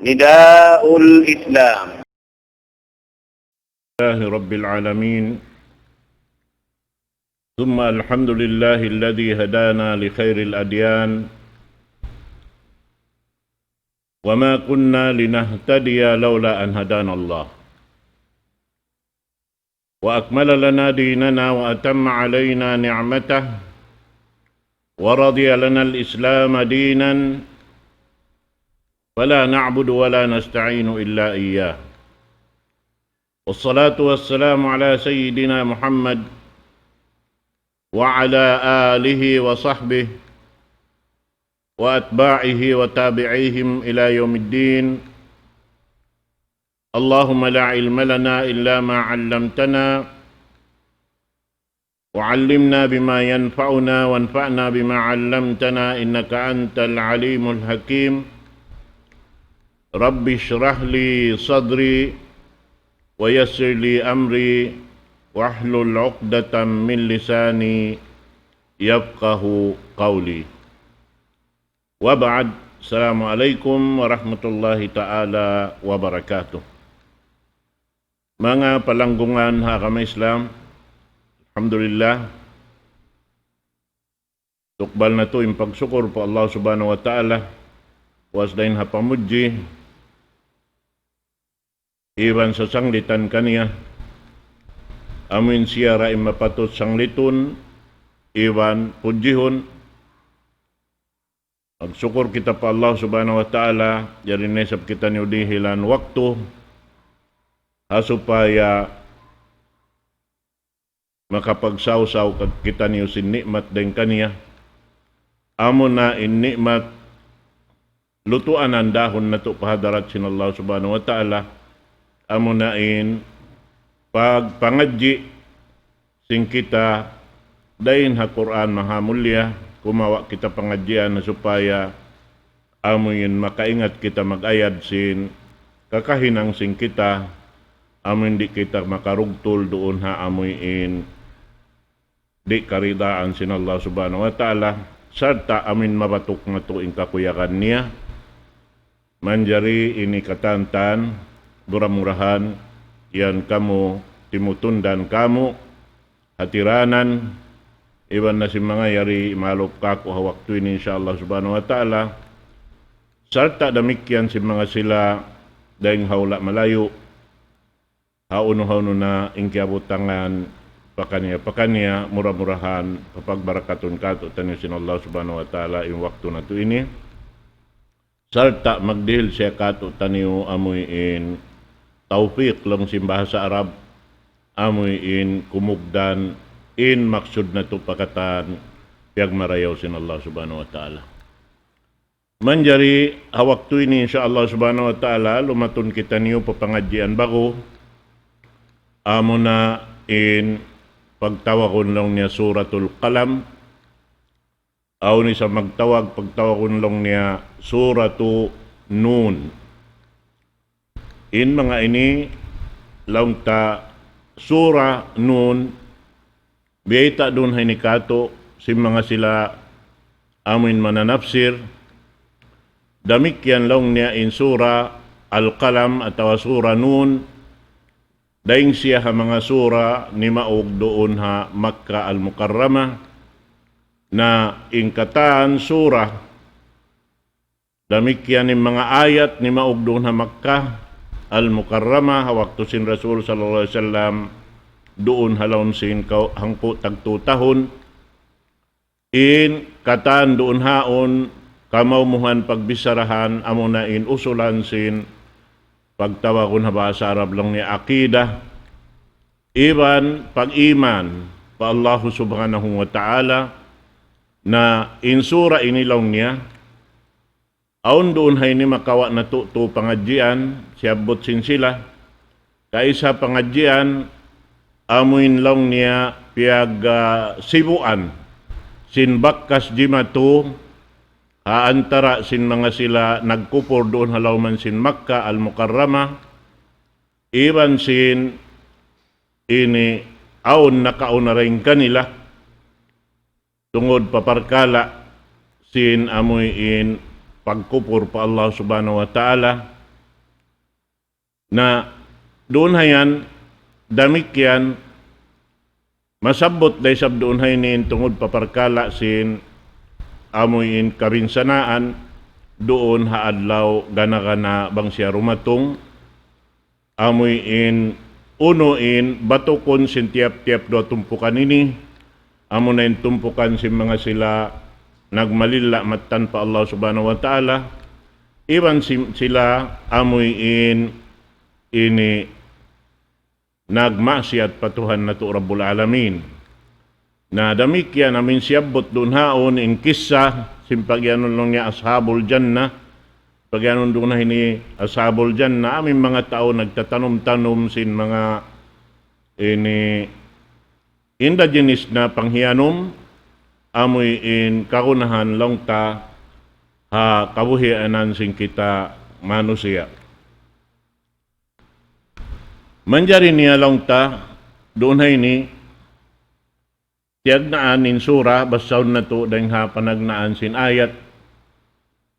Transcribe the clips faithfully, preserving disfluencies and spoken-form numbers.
نداء الإسلام. لله رب العالمين. ثم الحمد لله الذي هدانا لخير الأديان. وما كنا لنهتدي لولا أن هدانا الله. وأكمل لنا ديننا وأتم علينا نعمته ورضي لنا الإسلام دينا فلا نعبد ولا نستعين إلا إياه. والصلاة والسلام على سيدنا محمد وعلى آله وصحبه وأتباعه وتابعيهم إلى يوم الدين. اللهم لا علم لنا إلا ما علمتنا وعلمنا بما ينفعنا وانفعنا بما علمتنا إنك أنت العليم الحكيم. رب اشرح لي صدري ويسر لي أمري واحلل عقدة من لساني يفقهوا قولي. وبعد. السلام عليكم ورحمة الله تعالى وبركاته. Manga palanggungan ha agama Islam, alhamdulillah, tukbal natu' in pagsukur pa Allah Subhanahu wa Ta'ala, puas dayn ha pamudji, iban sasanglitan kaniya, amuin siya ra in mapatut sanglitun, iban pudjihun. Magsukur kita pa Allah Subhanahu wa Ta'ala, jari na isab kitaniyu dihilan waktu, ha supaya makapagsawsaw ka-, kitaniyu sin ni'mat dayn kaniya. Amuna in ni'mat lutuanan dahun natu' pa hadarat sin Allah Subhanahu wa Ta'ala. Amuna in pagpangadji' sin kita dayn ha Qur'an mahamulliya, kumawa' kita pangadjian na supaya amuin makaingat kita mag-ayad sin kakahinang sin kita, amuin di' kita makarugtul duun ha amuin di' karidaan sin Allah Subhanahu wa Ta'ala, sarta' amuin mabatuk natu' in kakuyagan niya. Manjari ini katantan, mura-murahan, yan kamu, timutundan kamu, hatiranan, iban na sin manga yari malup kaku' ha waktu ini, insya Allah Subhanahu wa Ta'ala. Sarta' damikkiyan sin manga sila dayn ha hula' malayu', ha unu-unu na in kiyabutangan pakaniya-pakaniya, mura-murahan, papagbarakatun katu'taniyu sin Allah Subhanahu wa Ta'ala in waktu natu' ini. Sarta' magdihil siya katu'taniyu amuin tawfiq laung sin bahasa Arab, amuin kumugdan in maksud natu' pa katan piyagmarayaw sin Allah Subhanahu wa Ta'ala. Manjari ha waktu ini, insya Allah Subhanahu wa Ta'ala, lumatun kitaniyu pa pangadjian ba'gu, amuna in pagtawagun laung niya Suratul Qalam, awn isab magtawag, pagtawagun laung niya Suratu Nun. In manga ini laung ta Sura Nun, biyayta' duun ha ini katu' sin manga sila amuin mananapsir. Damikkiyan laung niya in Sura Al-Qalam atawa Sura Nun, dayn siya ha manga sura nimaug duun ha Makkah Al-Mukarramah, na in katan sura, damikkiyan in manga ayat nimaug duun ha Makkah Al-Mukarramah, ha waktu sin Rasul sallallahu alayhi wasallam, duun ha lawm sin kaw-, hangpu' tagtu tahun. In katan duun haun, kamaumuhan pagbicharahan, amuna in usulan sin pagtawagun ha bahasa Arab laung niya aqidah, iban pag-iman pa Allahu Subhanahu wa Ta'ala, na in sura ini laung niya, awn duun ha ini makawa' natu' tu pangadjian, siyabbut sin sila. Kaisa pangadjian, amuin laung niya piyag, ah, sibuan sin bakkas jimatu, ha antara sin manga sila nagkupur duun ha lawman sin Makkah Al-Mukarramah, iban sin ini awn nakauna dayn kanila, tungud pa parkala' sin amuin pagkupur pa Allah Subhanahu wa Ta'ala, Na duun ha yan, damikkiyan, masabbut da isab duun ha ini in tungud pa parkala' sin amuin kabinsanaan duun ha adlaw gana-gana bang siya dumatung, amuin unu in batukun sin tiyap-tiyap duwa tumpukan ini, amuna in tumpukan sin manga sila nagmalilla' mattan pa Allah Subhanahu wa Ta'ala, iban sin sila amuin ini nagmaksiyat pa Tuhan natu' Rabbul Alamin. Na damikkiyan amuin siyabbut duun haun in kissa sin pagiyanun laung niya Ashabul Jannah, pagiyanun duun ha ini Ashabul Jannah, amuin manga tau nagtatanum-tanum sin manga ini indigenous na panghiyanum, amuin kagunahan laung ta ha kabuhianan sin kita manusiya'. Manjari niya laung ta, duun ha ini, tiyagnaan in sura, basahun natu' dayng ha panagnaan sin ayat.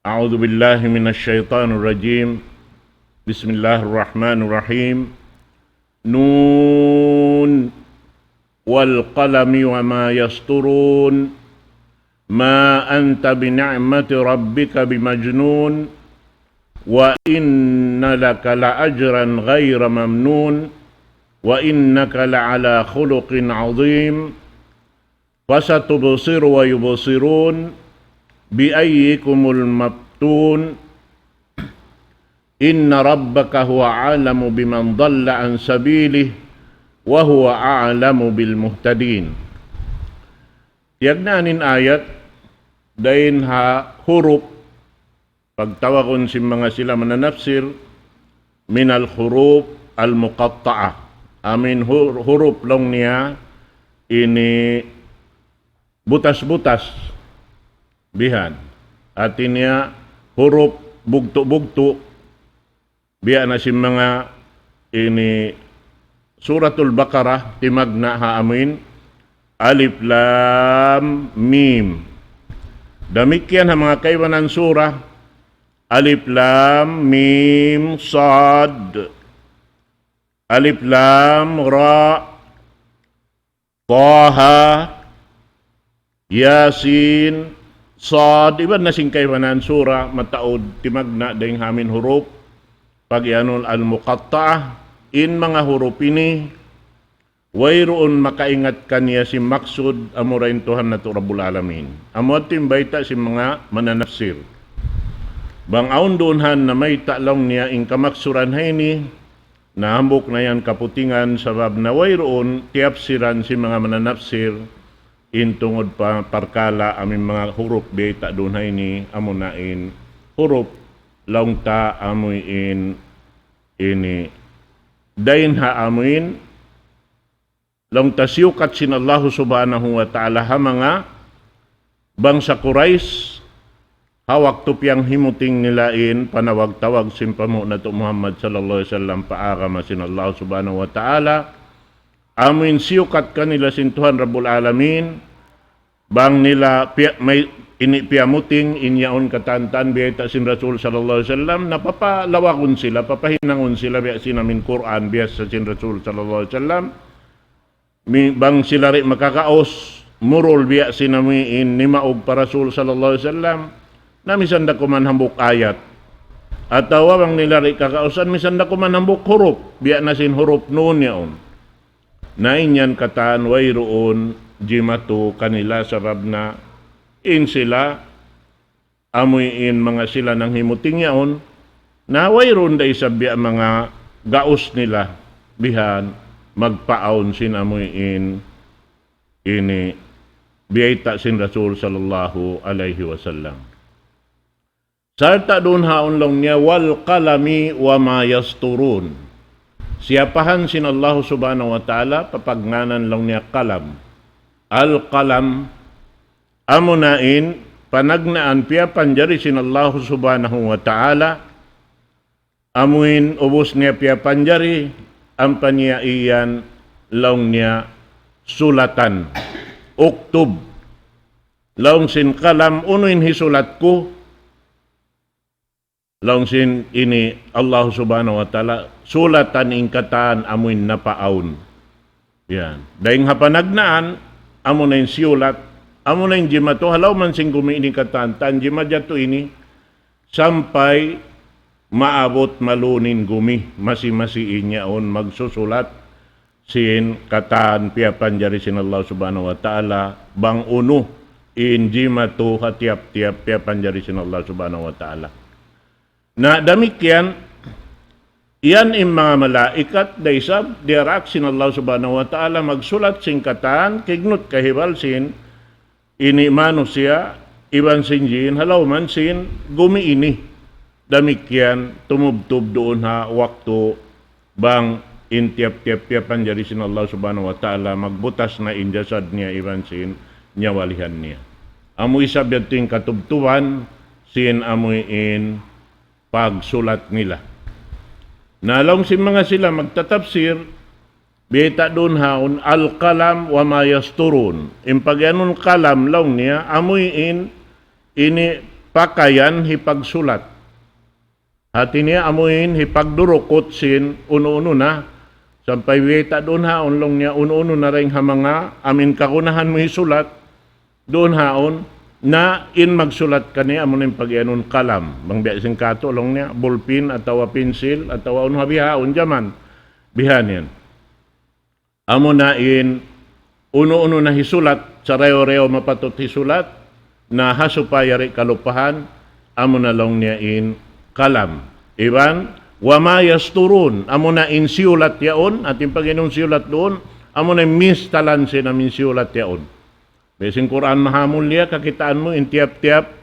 أعوذ بالله من الشيطان الرجيم. بسم الله الرحمن الرحيم. نون والقلم وما يسطرون. ما أنت بنعمة ربك بمجنون. وإن لك لأجرا غير ممنون. وإنك لعلى خلق عظيم. فستبصر ويبصرون. بأيكم المفتون. إن ربك هو أعلم بمن ضل عن سبيله وهو أعلم بالمهتدين. Tiyagnaan in ayat, dayn ha hurup, pagtawagun sin manga sila mananapsir, من الحروف المقطعة. Amuin hu-, hurup laung niya ini butas-butas. Bihan. Hati niya hurup bugtu'-bugtu'. Biya' na sin manga ini Suratul Baqarah, timagna' ha amuin Alif Lam Mim. Damikkiyan ha manga kaibanan surah, Alif Lam Mim Sad, Alif Lam Ra, Taha, Yasin, Sad, iban na sin kaibanan sura, mataud timagna' dayng ha amuin hurup, pagiyanun al-muqatta'ah, in manga hurup ini, wayruun makaingat kaniya sin maksud, amura in Tuhan natu' Rabbul Alamin. Amu yadtu in bayta' sin manga mananapsir. Bang awn duun ha namayta' laung niya in kamaksuran ha ini, na hambuuk na yan kaputingan sabab na wayruun tiyapsiran sin manga mananapsir in tungud pa parkala' amuin manga hurup biyayta' duun ha ini, amuna in hurup laung ta amuin ini. Dayn ha amuin laung ta siyukat sin Allahu Subhanahu wa Ta'ala ha manga bangsa Quraysh, ha waktu piyanghimuting nila in panawag-tawag sin panghu' natu' Muhammad sallallahu alayhi wasallam pa agama sin Allah Subhanahu wa Ta'ala, amuin siyukat kanila sin Tuhan Rabbul Alamin, bang nila piya-, may-, ini piyamuting in yaun katantan biyayta' sin Rasul sallallahu alayhi wasallam, na papalawagun sila, papahinangun sila biya' sin amuin Qur'an biyasa sin Rasul sallallahu alayhi wasallam, mi-, bang sila di' makagaus, murul biya' sin amuin nimaug pa Rasul sallallahu alayhi wasallam, na misan da kuman hambuuk ayat. Atawa bang nila di' kagausan, misan da kuman hambuuk hurup, biya' na sin hurup nun yaun. Na in yan katan wayruun jimatu kanila sabab na in sila amuin manga sila nanghimuting yaun, na wayruun da isab biya' manga gaus nila, bihan magpaawn sin amuin ini biyayta' sin Rasul sallallahu alayhi wasallam. Sarta' duun haun laung niya, والقلم وما يسطرون. Siyapahan sin Allahu Subhanahu wa Ta'ala, papagngānan laung niya Qalam. Al-Qalam, amuna in panagnaan piyapanjari sin Allahu Subhanahu wa Ta'ala, amuin ubus niya piyapanjari, ampa niya iyan laung niya sulatan. Uktub. Laung sin qalam, unu in hisulat ku? Laung sin ini Allah Subhanahu wa Ta'ala, sulatan in katan amuin napaawn. Yan. Dayn ha panagnaan, amu na in siyulat, amu na in jimatu, halaw man sin gumi ini katan, tan jimajatu ini, sampay maabut malunin gumi, masi-masi in yaun magsusulat, sin katan piyapanjari sin Allah Subhanahu wa Ta'ala, bang unu in jimatu ha tiyap-tiyap piyapanjari sin Allah Subhanahu wa Ta'ala. Na damikkiyan, yan in manga malaikat da isab diyaak sin Allah Subhanahu wa Ta'ala magsulat sin katan, kignut kahibal sin ini manusiya', iban sin jin, halaw man sin gumi ini. Damikkiyan tumubtub duun ha waktu bang in tiyap-tiyap piyapanjari sin Allah Subhanahu wa Ta'ala, magbutas na in jasad niya iban sin nyawalihan niya. Amu isab yadtu in katubtuban sin amu in pagsulat nila. Na laung sin manga sila magtatapsir, biyayta' duun haun, القلم وما يسطرون. In pagiyanun kalam laung niya, amuin ini pakayan hipagsulat. Hati niya amuin hipagdurukut sin unu-unu na, sampay biyayta' duun haun laung niya unu-unu na dayn ha manga amuin kagunahan mu hisulat, duun haun, na in magsulat kaniya amu na in pagiyanun kalam. Bang biya' sin katu' laung niya, bulpin atawa pinsil atawa unu ha bihaun jaman. Bihan yan. Amu na in unu-unu na hisulat, sarayaw-rayaw mapatut hisulat, na ha supaya di' kalupahan, amu na laung niya in kalam. Iban, وما يسطرون, amu na in siyulat yaun, hati in pagiyanun siyulat duun, amu na in mistalan sin amuin siyulat yaun. Biya' sin Qur'an Mahamulliya, kakitaan mu in tiyap-tiyap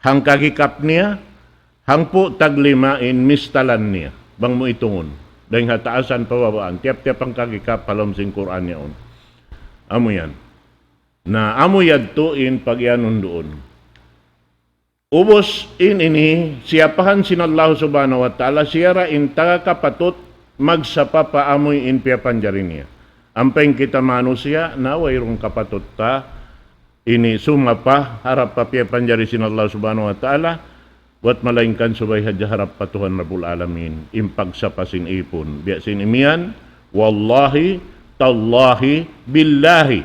hangkagikap niya, hangpu' taglima in mistalan niya. Bang mu itungun. Dayn ha taasan pa babaan. Tiyap-tiyap hangkagikap ha lawm sin Qur'an yaun. Amu yan. Na amu yadtu in pagiyanun duun. Ubus in ini, siyapahan sin Allah Subhanahu wa Ta'ala, siya ra in taga kapatut magsapa pa amuin piyapanjari niya. Ampa in kita manusiya', na wayruun kapatut ta ini sumapa harap pa piyapanjari sin Allah Subhanahu wa Ta'ala, buwat malaingkan subay hadja harap pa Tuhan Rabbul Alamin, in pagsapa sin ipun. Biya' sin imiyan, wallahi, tallahi, billahi.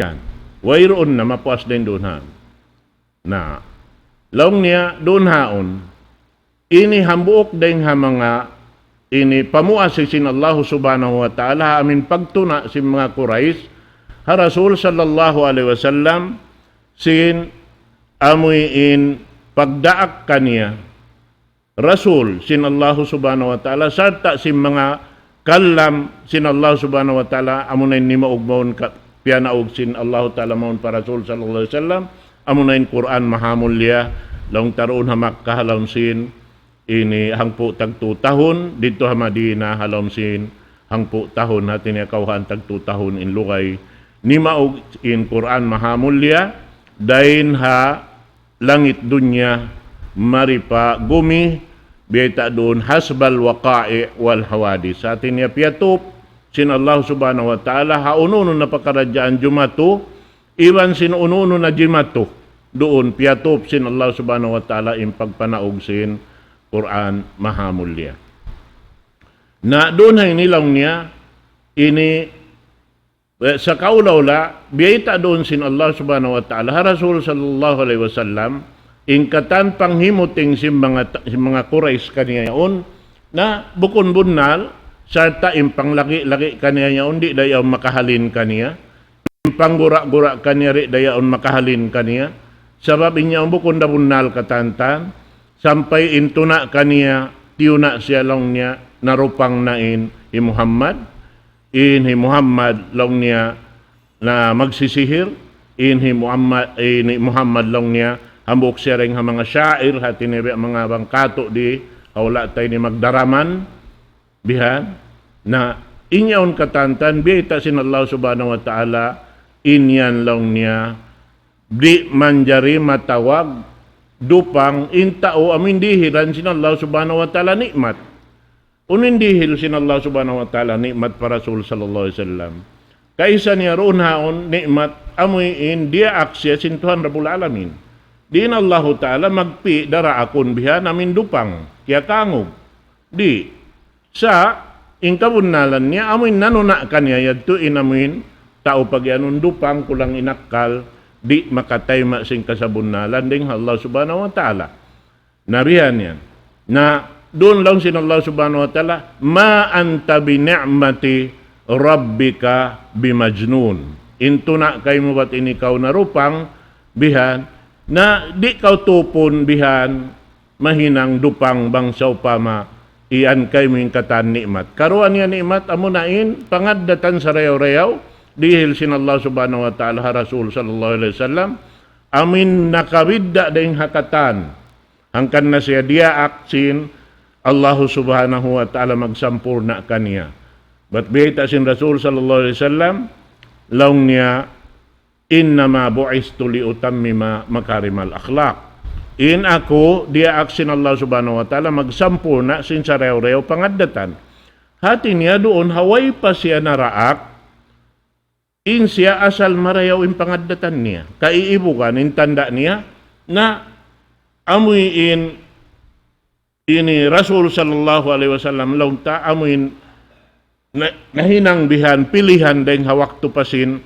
Yan. Wayruun na mapuas dayn duun haun. Na, laung niya, duun haun. Ini hambuuk dayn ha manga ini pamuas sin Allah Subhanahu wa Ta'ala, amuin pagtuna' sin manga Quraysh ha Rasul sallallahu alayhi wasallam, sin amuin pagdaak kaniya Rasul sin Allah Subhanahu wa Ta'ala, sarta' sin manga kalam sin Allah Subhanahu wa Ta'ala, amu na in nimaug mawn ka, piyanaug sin Allah Ta'ala mawn pa Rasul sallallahu alayhi wasallam, amu na in Qur'an Mahamulliya, laung ta duun ha Makkah ha lawm sin ini hangpu' tagtu tahun, didtu ha Madina ha lawm sin hangpu' tahun, hati niya kawhaan tagtu tahun in lugay nimaug in Qur'an Mahamulliya, dayn ha langit dunya, mari pa gumi, biyayta' duun حسب الوقائع والحوادث. Hati niya piyatup sin Allah Subhanahu wa Ta'ala, ha unu-unu na pakaradjaan jumatu, iban sin unu-unu na jimatu, duun piyatup sin Allah Subhanahu wa Ta'ala in pagpanaug sin Qur'an Mahamulliya. Na duun ha ini laung niya, ini Eh, sakaula-ula, biyayta' duun sin Allah Subhanahu wa Ta'ala, ha Rasul sallallahu alayhi wasallam, in katan panghimuting sin manga ta-, sin manga Quraysh kaniya yaun, na bukun bunnal, sarta' in panglagi-lagi kaniya yaun, di' da yaun makahalin kaniya, in panggura-gura kaniya, di' da yaun makahalin kaniya, sabab in yaun bukun da bunnal katantan, sampay in tuna' kaniya, tiyuna' siya laung niya, narupang na in hi Muhammad, in hi Muhammad laung niya na magsisihir, in hi Muhammad, in hi Muhammad laung niya, hambuuk siya dayn ha manga sha'ir, hati niya biya' manga bang katu' di, ha hula' ta ini magdaraman, bihan. Na, in yaun katantan, biyayta' sin Allah Subhanahu wa Ta'ala, in yan laung niya, di' manjari matawag dupang in tau amuin dihilan sin Allah Subhanahu wa Ta'ala ni'mat. Unu in dihil sin Allah Subhanahu wa Ta'ala ni'mat pa Rasul sallallahu alayhi wasallam? Kaisa niya duun haun ni'mat amuin diyaak siya sin Tuhan Rabbul Alamin. Di' in Allahu Ta'ala magpi' daraakun bihan amuin dupang, kiyakangug. Di'. Sa', in kabunnalan niya, amuin nanuna' kaniya yadtu in amuin tau pagiyanun dupang, kulang in akkal, di' makatayma' sin kasabunnalan dayn ha Allah Subhanahu wa Ta'ala. Na bihan yan. Na duun laung sin Allah Subhanahu wa Ta'ala, ما أنت بنعمة ربك بمجنون. In tuna' kaymu bat in ikaw narupang, bihan, na di' kaw tupun bihan, mahinang dupang bang sawpama iyan kaymu in katan ni'mat. Karuwa niya ni'mat, amuna in pangaddatan sarayaw-rayaw, dihil sin Allah Subhanahu wa Ta'ala ha Rasul sallallahu alayhi wasallam, amuin nakabidda' dayn ha katan. Hangkan na siya diyaak sin Allahu Subhanahu wa Ta'ala magsampurna' kaniya. Bat biyayta' sin Rasul sallallahu alayhi wasallam, laung niya, إنما بعثت لأتمم مكارم الأخلاق. In aku diyaak sin Allah Subhanahu wa Ta'ala magsampurna' sin sarayaw-rayaw pangaddatan. Hati niya duun ha way pa siya naraak, in siya asal marayaw in pangaddatan niya. Kaiibugan in tanda' niya na amuin ini Rasul sallallahu alayhi wasallam laung ta amuin na, nahinang bihan pilihan dayn ha waktu pa sin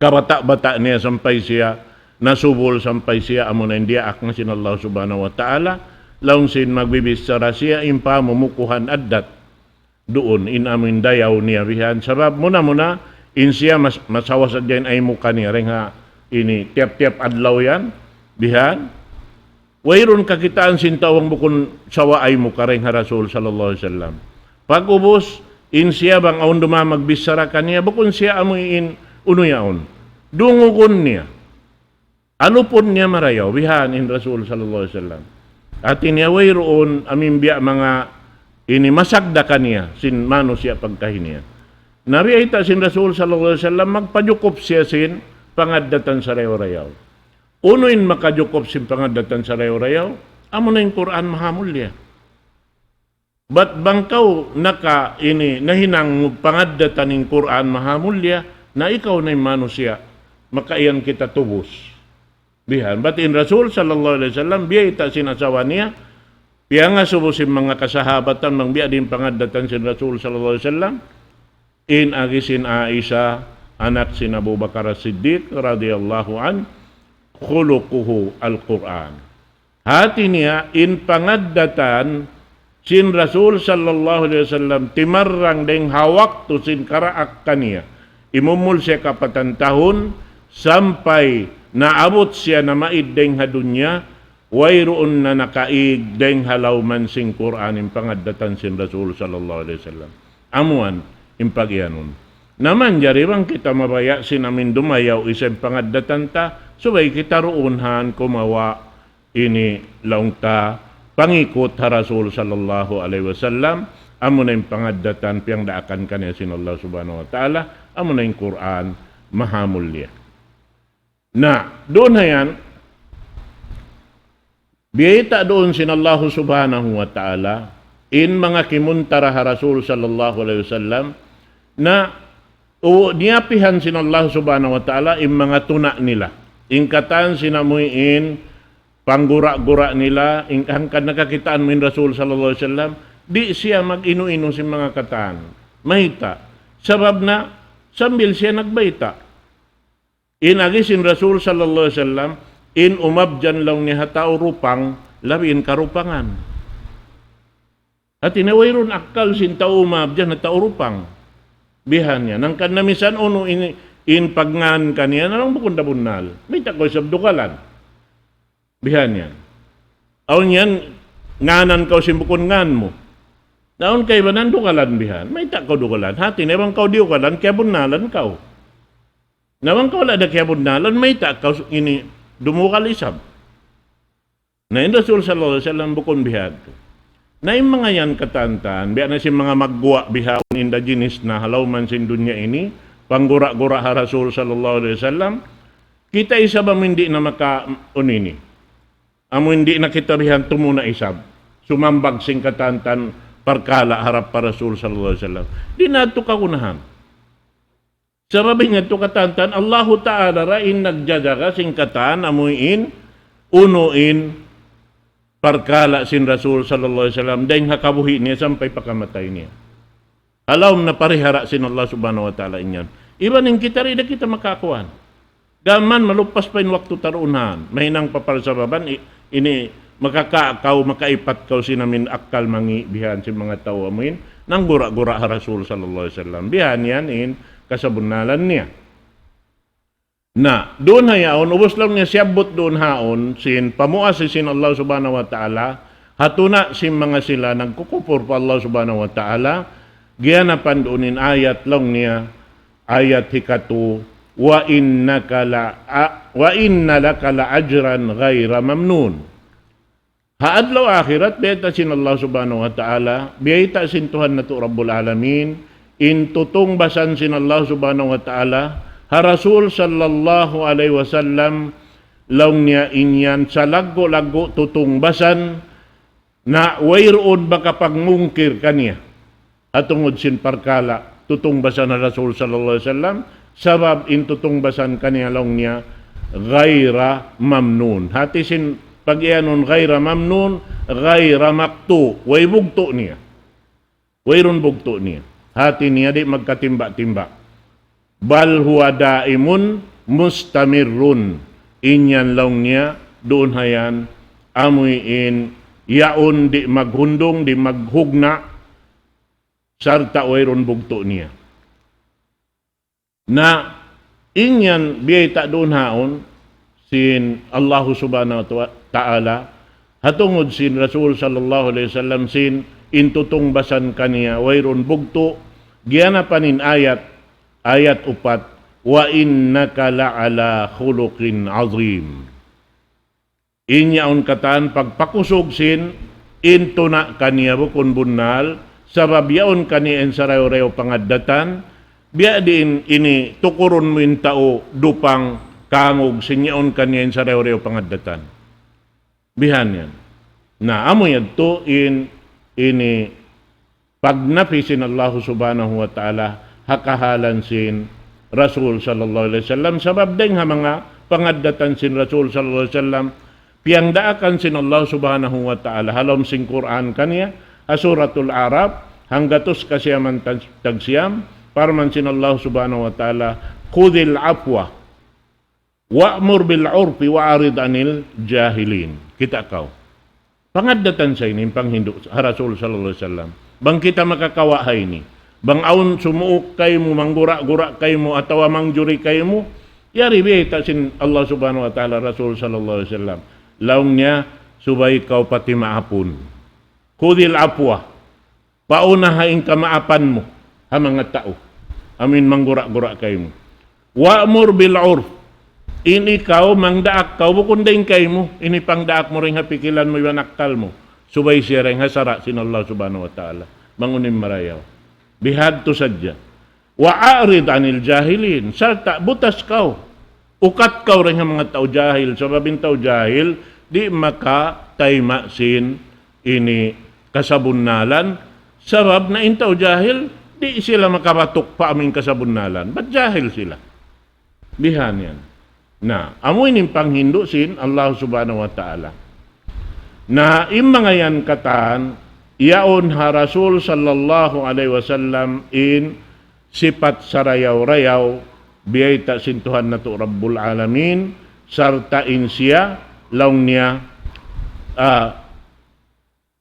kabata'-bata' niya sampay siya nasubul sampay siya amuna in diyaak na sin Allah Subhanahu wa Ta'ala, laung sin magbibichara siya in pamumukuhan addat. Duun in amuin dayaw niya bihan. Sabab muna-muna, in siya mas-, masawa sadja in aymuka niya dayn ha ini tiyap-tiyap adlaw yan, bihan. Wayruun kakitaan sin tau bang bukun sawa aymuka dayn ha Rasul sallallahu alayhi wasallam. Pag'ubus, in siya bang awn dumā magbichara kaniya, bukun siya amuin unu yaun. Dungugun niya. Alupun niya marayaw, bihan in Rasul sallallahu alayhi wasallam. Hati niya wayruun amuin biya' manga ini masagda kaniya, sin manusiya' pagkahi niya. Na biyayta' sin Rasul sallallahu alayhi wasallam, magpajukup siya sin pangaddatan sarayaw-rayaw. Unu in makajukup sin pangaddatan sarayaw-rayaw? Amuna in Qur'an mahamulliya. Bat bang kaw naka ini nahinang pangaddatan in Qur'an mahamulliya, na ikaw na in manusiya', makaiyan kita tubus. Bihan, bat in Rasul sallallahu alayhi wasallam, biyayta' sin asawa niya, piyangasubu sin manga kasahabatan, bang biya' diin pangaddatan sin Rasul sallallahu alayhi wasallam, in agi sin Aisha, anak sin Abu Bakar As-Siddiq radiyallahu anhu, خلقه القرآن. Hati niya, in pangaddatan sin Rasul sallallahu alayhi wasallam, timarrang dayn ha waktu sin karaak kaniya. Imumul siya kapatan tahun, sampay naabut siya namaid dayn ha dunya, wayruun na nakaig dayn ha lawman sin Qur'an in pangaddatan sin Rasul sallallahu alayhi wasallam. Amuan in pagiyanun. Na manjari bang kita mabaya' sin amuin dumayaw isab in pangaddatan ta, subay kita duun han kumawa' ini laung ta pangikut ha Rasul sallallahu alayhi wasallam, amuna in pangaddatan piyangdaakan kaniya sin Allah Subhanahu wa Ta'ala, amuna in Qur'an mahamulliya. Na, duun ha yan, biyayta' duun sin Allah Subhanahu wa Ta'ala, in manga kimuntara ha Rasul sallallahu alayhi wasallam, na u-, niyapihan sin Allah Subhanahu wa Ta'ala in manga tuna' nila. In katan sin amuin panggura-gura nila, in hangkan nakakitaan mu in Rasul sallallahu alayhi wasallam, di' siya mag-inu-inu sin manga katan. Mayta'? Sabab na, sambil siya nagbayta'. In agi sin Rasul sallallahu alayhi wasallam, in umabyan laung niya ha tau rupang, labi in karupangan. Hati niya wayruun akkal sin tau umabyan ha tau rupang. Bihan niya. Hangkan na misan unu in, in pagngan kaniya, na laung bukun da bunnal. Mayta' kaw isab dugalan. Bihan niya. Awn yan, nganan kaw sin bukun ngan mu. Na awn kaibanan dugalan bihan. Mayta' kaw dugalan. Hati niya bang kaw diyugalan, kiyabunnalan kaw. Na bang kaw wala' da kiyabunnalan, mayta' kaw ini dumugal isab. Na in Rasul sallallahu alayhi wasallam bukun bihadtu. Na in manga yan katantan, biya' na sin manga magguwa' bihaun indigenous na ha lawman sin dunya ini, panggura-gura ha Rasul sallallahu alayhi wasallam, kita isab amu in di' na maka-, unu ini. Amu in di' na kita bihan tumuna isab. Sumambag sin katantan parkala' harap pa Rasul sallallahu alayhi wasallam. Di' na yadtu kagunahan. Sabab in yadtu katantan, Allahu Ta'ala ra in nagjajaga sin katan amu in unu in parkala' sin Rasul sallallahu alayhi wasallam, dayng ha kabuhi' niya sampay pa kamatay niya. Ha lawm na parihara' sin Allah subhanahu wa ta'ala in yan. Iban in kita di' da kita makakuan. Gām malupas pa in waktu ta duun han. Mahinang pa parsababan, i-, ini makakaakaw, makaipat kaw sin amin akkal mangi' bihan sin manga tau amuin, nanggura-gura ha Rasul sallallahu alayhi wasallam. Bihan yan in kasabunnalan niya. Na, duun ha yaun, ubus laung niya siyabbut duun haun, sin pamuas sin Allah subhanahu wa ta'ala, ha tuna' sin manga sila nagkukupur pa Allah subhanahu wa ta'ala, giyanapan duun in ayat laung niya, ayat hikatu, وإنك لأ-، وإن لك لأجرا غير ممنون. Ha adlaw akhirat, biyayta' sin Allah subhanahu wa ta'ala, biyayta' sin Tuhan natu' Rabbul Alamin, in tutungbasan sin Allah subhanahu wa ta'ala, ha Rasul sallallahu alayhi wasallam, laung niya in yan salaggu'-laggu' tutungbasan, na wayruun makapagmungkir kaniya. Ha tungud sin parkala', tutungbasan ha Rasul sallallahu alayhi wasallam, sabab in tutungbasan kaniya laung niya, غير ممنون. Hati sin pag-iyanun غير ممنون, غير مقطوع, way bugtu' niya. Wayruun bugtu' niya. Hati niya di' magkatimba-timba. بل هو دائم مستمر. In yan laung niya, duun ha yan, amuin, yaun di' maghundung, di' maghugna', sarta' wayruun bugtu' niya. Na in yan biyayta' duun haun sin Allah subhanahu wa ta'ala, ha tungud sin Rasul sallallahu alayhi wasallam sin in tutungbasan kaniya wayruun bugtu', giyanapan in ayat, ayat upat, وإنك لعلى خلق عظيم. In yaun katan pagpakusug sin in tuna' kaniya bukun bunnal, sabab yaun kaniya in sarayaw-rayaw pangaddatan, biya' diin ini tukurun mu in tau dupang kangug sin yaun kaniya in sarayaw-rayaw pangaddatan. Bihan yan. Na, amu yadtu in ini pagnapi sin Allah subhanahu wa ta'ala ha kahalan sin Rasul sallallahu alayhi wasallam. Sabab dayng ha manga pangaddatan sin Rasul sallallahu alayhi wasallam, piyangdaakan sin Allah subhanahu wa ta'ala ha lawm sin Qur'an kaniya, ha Suratul A'raf, hanggatus kasiyaman tag-, tagsiyam, parman sin Allah subhanahu wa ta'ala, خذ العفو وأمر بالعرف وأعرض عن الجاهلين. Kita' kaw. Pangaddatan sa ini in panghindu' ha Rasul sallallahu alayhi wasallam. Bang kita makakawa' ha ini. Bang awn sumuuk kaymu, manggura-gura kaymu, atawa mangjuri kaymu, yari biyayta' sin Allah subhanahu wa ta'ala Rasul sallallahu alayhi wasallam. Laung niya, subay kaw pati maapun. خذ العفو. Paunaha in kamaapan mu ha manga tau amuin manggura-gura kaymu. وأمر بالعرف. In ikaw, mangdaak kaw, bukun dayng kaymu, ini pangdaak mu dayng ha pikilan mu iban akkal mu. Subay siya dayng ha sara' sin Allah subhanahu wa ta'ala. Bang unu in marayaw. Bihadtu sadja. وأعرض عن الجاهلين. Sarta' butas kaw. Ukat kaw dayng ha manga tau jahil. Sabab in tau jahil, di' makatayma' sin ini kasabunnalan, sabab na in tau jahil, di' sila makabatuk pa amuin kasabunnalan. Bat jahil sila. Bihan yan. Na, amu ini in panghindu' sin Allah subhanahu wa ta'ala. Na, in manga yan katan, yaun ha Rasul sallallahu alayhi wasallam in sipat sarayaw-rayaw, biyayta' sin Tuhan natu' Rabbul Alamin, sarta' in siya, laung niya, ah,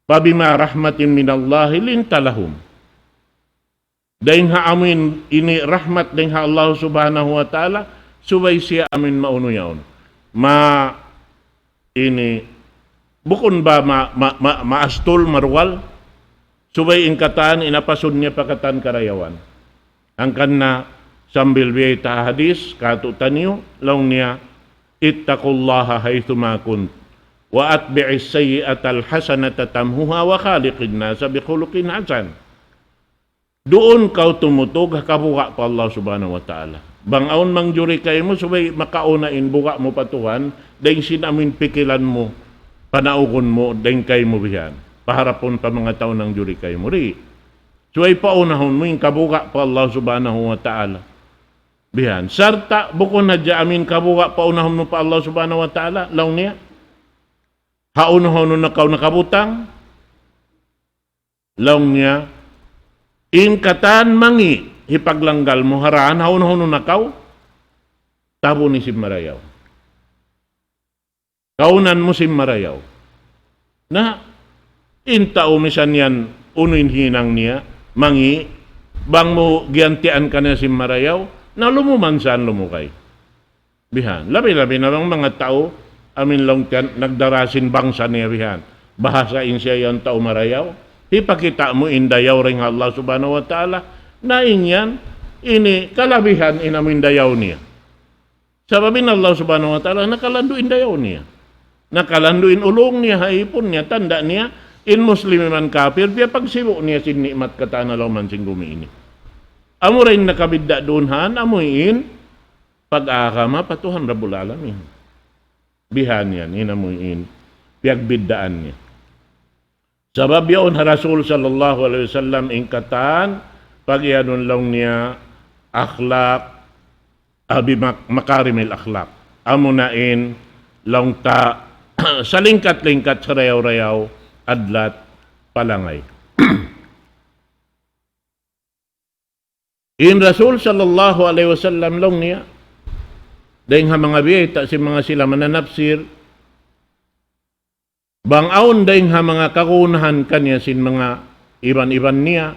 فبما رحمة من الله لنت لهم. Dayng ha amuin ini rahmat dayng ha Allah subhanahu wa ta'ala, subay siya amuin maunu yaun. Ma ini, bukun ba ma, ma, ma, maastul, maruwal, subay in katan, in apasun niya pa katan karayawan. Hangkan na sambil biyayta' hadis, katu' taniyu, laung niya, اتقوا الله حيثما كنتم وأتبع السيئة الحسنة تمحها وخالق الناس بخلق حسن. Duun kaw tumutug ha kabuga' pa Allah subhanahu wa ta'ala. Bang awn mangjuri kaymu, subay makauna in buga' mu pa Tuhan, dayng sin amuin pikilan mu, panaugun mu, dayng kaymu bihan. Paharapun pa manga tau nangjuri kaymu. Di'. Subay paunahun mu in kabuga' pa Allah subhanahu wa ta'ala. Bihan. Sarta' bukun hadja amuin kabuga' paunahun mu pa Allah subhanahu wa ta'ala, laung niya. Hawnu-hawnu na kaw nakabutang? Laung niya, in katan mangi' hipaglanggal mu ha dān, hawnu-hawnu na kaw? Tabu' ni sin marayaw. Kaunan mu sin marayaw. Na, in tau misan yan, unu in hinang niya, mangi', bang mu giyantian kaniya sin marayaw, na lumuman saan lumugay. Bihan. Labi-labi na bang manga tau, amin laung tiyan, nagdara sin bangsa niya bihan. Bahasa in siya yan tau marayaw. Hipakita' mu in dayaw dayn ha Allah Subhanahu wa Ta'ala. Na in yan, ini kalabihan in amu in dayaw niya. Sabab in Allah Subhanahu wa Ta'ala nakalandu' in dayaw niya. Nakalandu' in ulung niya, ha ipun niya, tanda' niya, in Muslim iban kapir, piyagsibu' niya sin ni'mat katan ha lawm sin gumi ini. Amura in nakabidda' duun han, amu in pag-agama pa Tuhan Rabbul Alamin. Bihan yan, in amu in piyagbiddaan niya. Sabab yaun ha Rasul sallallahu alayhi wasallam in katan, pag-iyanun laung niya, akhlaq, abi mak-, makarimil akhlaq. Amuna in laung ta salingkat-lingkat, sarayaw-rayaw, adlat, palangay. In Rasul sallallahu alayhi wasallam laung niya, dayng ha manga biyayta' sin manga sila mananapsir, bang awn dayng ha manga kagunahan kaniya sin manga iban-iban niya,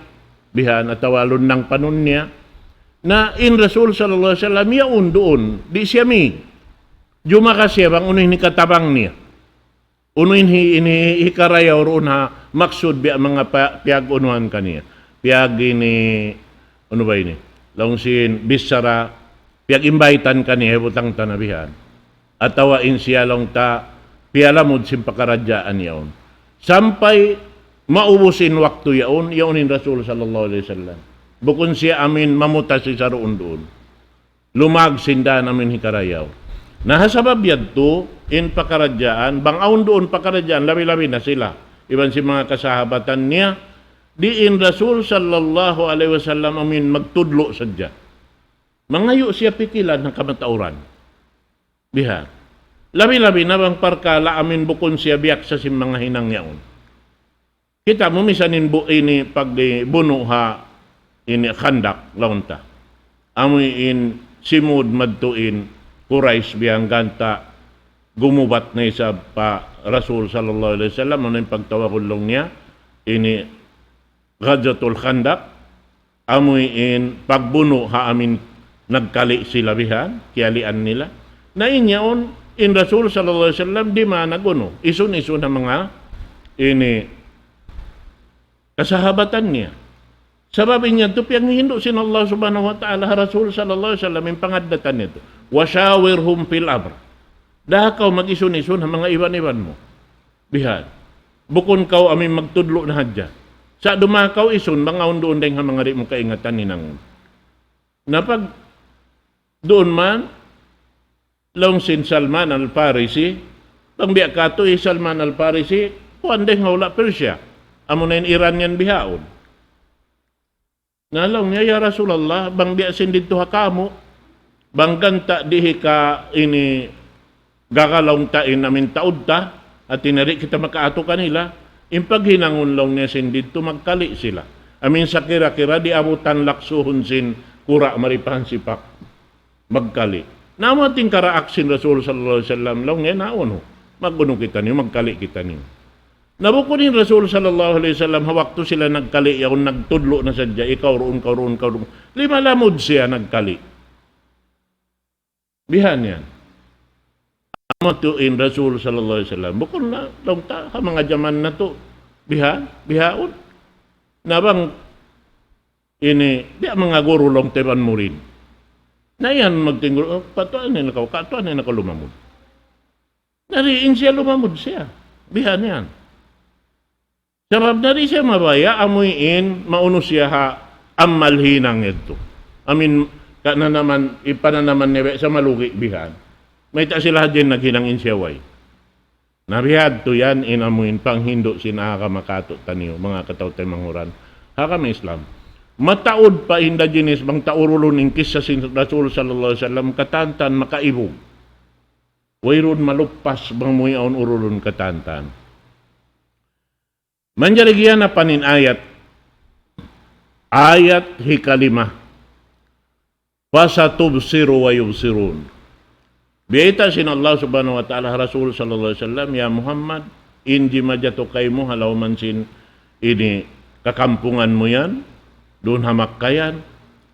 bihan atawa lunnang panun niya, na in Rasul sallallahu alayhi wasallam yaun duun, di' siya mi. Jumaka siya bang unu in hikatabang niya. Unu in hi-, in hi-, hikarayaw duun ha maksud biya' manga pa-, piyag-unuhan kaniya. Piyag ini, unu ba ini? Laung sin bichara, piyag-invite-an kaniya, butang ta na bihan. Atawa in siya laung ta, piyalamud sin pakaradjaan yaun. Sampay maubus in waktu yaun, yaun in Rasul sallallahu alayhi wasallam. Bukun siya amin mamutas isa duun-duun. Lumag sin dan amin hikarayaw. Na ha sabab yadtu, in pakaradjaan, bang awn duun pakaradjaan, labi-labi na sila. Iban sin manga kasahabatan niya, di' in Rasul sallallahu alayhi wasallam amin magtudlu' sadja. Mangayu' siya pikilan ha kamatauran. Bihan. Labi-labi na bang parkala' amin bukun siya biyaksa sin manga hinang yaun. Kita' mu misan in bu-, ini pag di bunu ha ini Khandak laung ta. Amu in simud madtu in Quraysh biya' ganta' gumubat na isab pa Rasul sallallahu alayhi wasallam, unu in pagtawagun laung niya, ini Ghazwatul Khandaq, amu in pagbunu' ha amin nagkali' sila bihan, kiyalian nila. Na in yaun, in Rasul sallallahu alayhi wasallam di' man nagunu, isun-isun ha manga ini kasahabatan niya. Sabab in yadtu piyanghindu' sin Allah Subhanahu wa Ta'ala ha Rasul sallallahu alayhi wasallam in pangaddatan niya yadtu. وشاورهم في الأمر. Daha kaw mag-isun-isun ha manga iban-iban mu. Bihan. Bukun kaw amin magtudlu' na hadja. Sa' dumaak kaw isun, bang awn duun dayng ha manga di' mu kaingatan hinangun. Na pag duun man, laung sin Salman Al-Farisi, bang biya' katu' hi Salman Al-Farisi, kuwan dayng ha hula' Persia. Amu na in Iran yan bihaun. Na laung niya, "Ya Rasulullah, bang biya' sin didtu ha kamu', bang ganta' di' hi ka ini gagalaung ta in amin taud ta, hati niya di' kita makaatu kanila, in paghinangun laung niya sin didtu magkali' sila. Amin sakira-kira di' abutan laksuhun sin kura' mari pa hansipak." Magkali'. Na amu in tingkaraak sin Rasul sallallahu alayhi wasallam, laung niya, "Na unu, mag-unu kitaniyu, magkali' kitaniyu." Na bukun in Rasul sallallahu alayhi wasallam, ha waktu sila nagkali' yaun, nagtudlu' na sadja, ikaw duun, kaw duun, kaw duun. Lima lamud siya nagkali'. Bihan yan. Amu tuud in Rasul sallallahu alayhi wasallam. Bukun na, laung ta, ha manga jaman natu'. Bihan, bihaun. Na bang ini, biya' manga guru laung ta iban murid. Na yan magtinggul, "Oh, katuan na kaw, katuan na kaw lumamud." Na di' in siya lumamud siya. Bihan yan. Sabab na di' siya mabaya', amu in, maunu siya ha amal hinang yadtu. Amin, kananaman, ipananaman niya biya' sa malugi' bihan. Mayta' sila hadja in naghinang, in siya way. Na bihadtu yan in amu in panghindu' sin agama katu' taniyu, manga kataw-taymanghuran ha agama Islam. Mataud pa in da jinis bang ta urulun in kissa sin Rasul sallallahu alayhi wasallam, katan-katan makaibug. Wayruun maluppas bang mu yaun urulun katan-katan. Manjari giyanapan in ayat. Ayat hikalima. فستبصر ويبصرون. Biyayta' sin Allah Subhanahu wa Ta'ala ha Rasul sallallahu alayhi wasallam, "Ya Muhammad, in jimajatu kaymu ha lawm sin ini kakampungan mu yan, duun ha Makkah yan,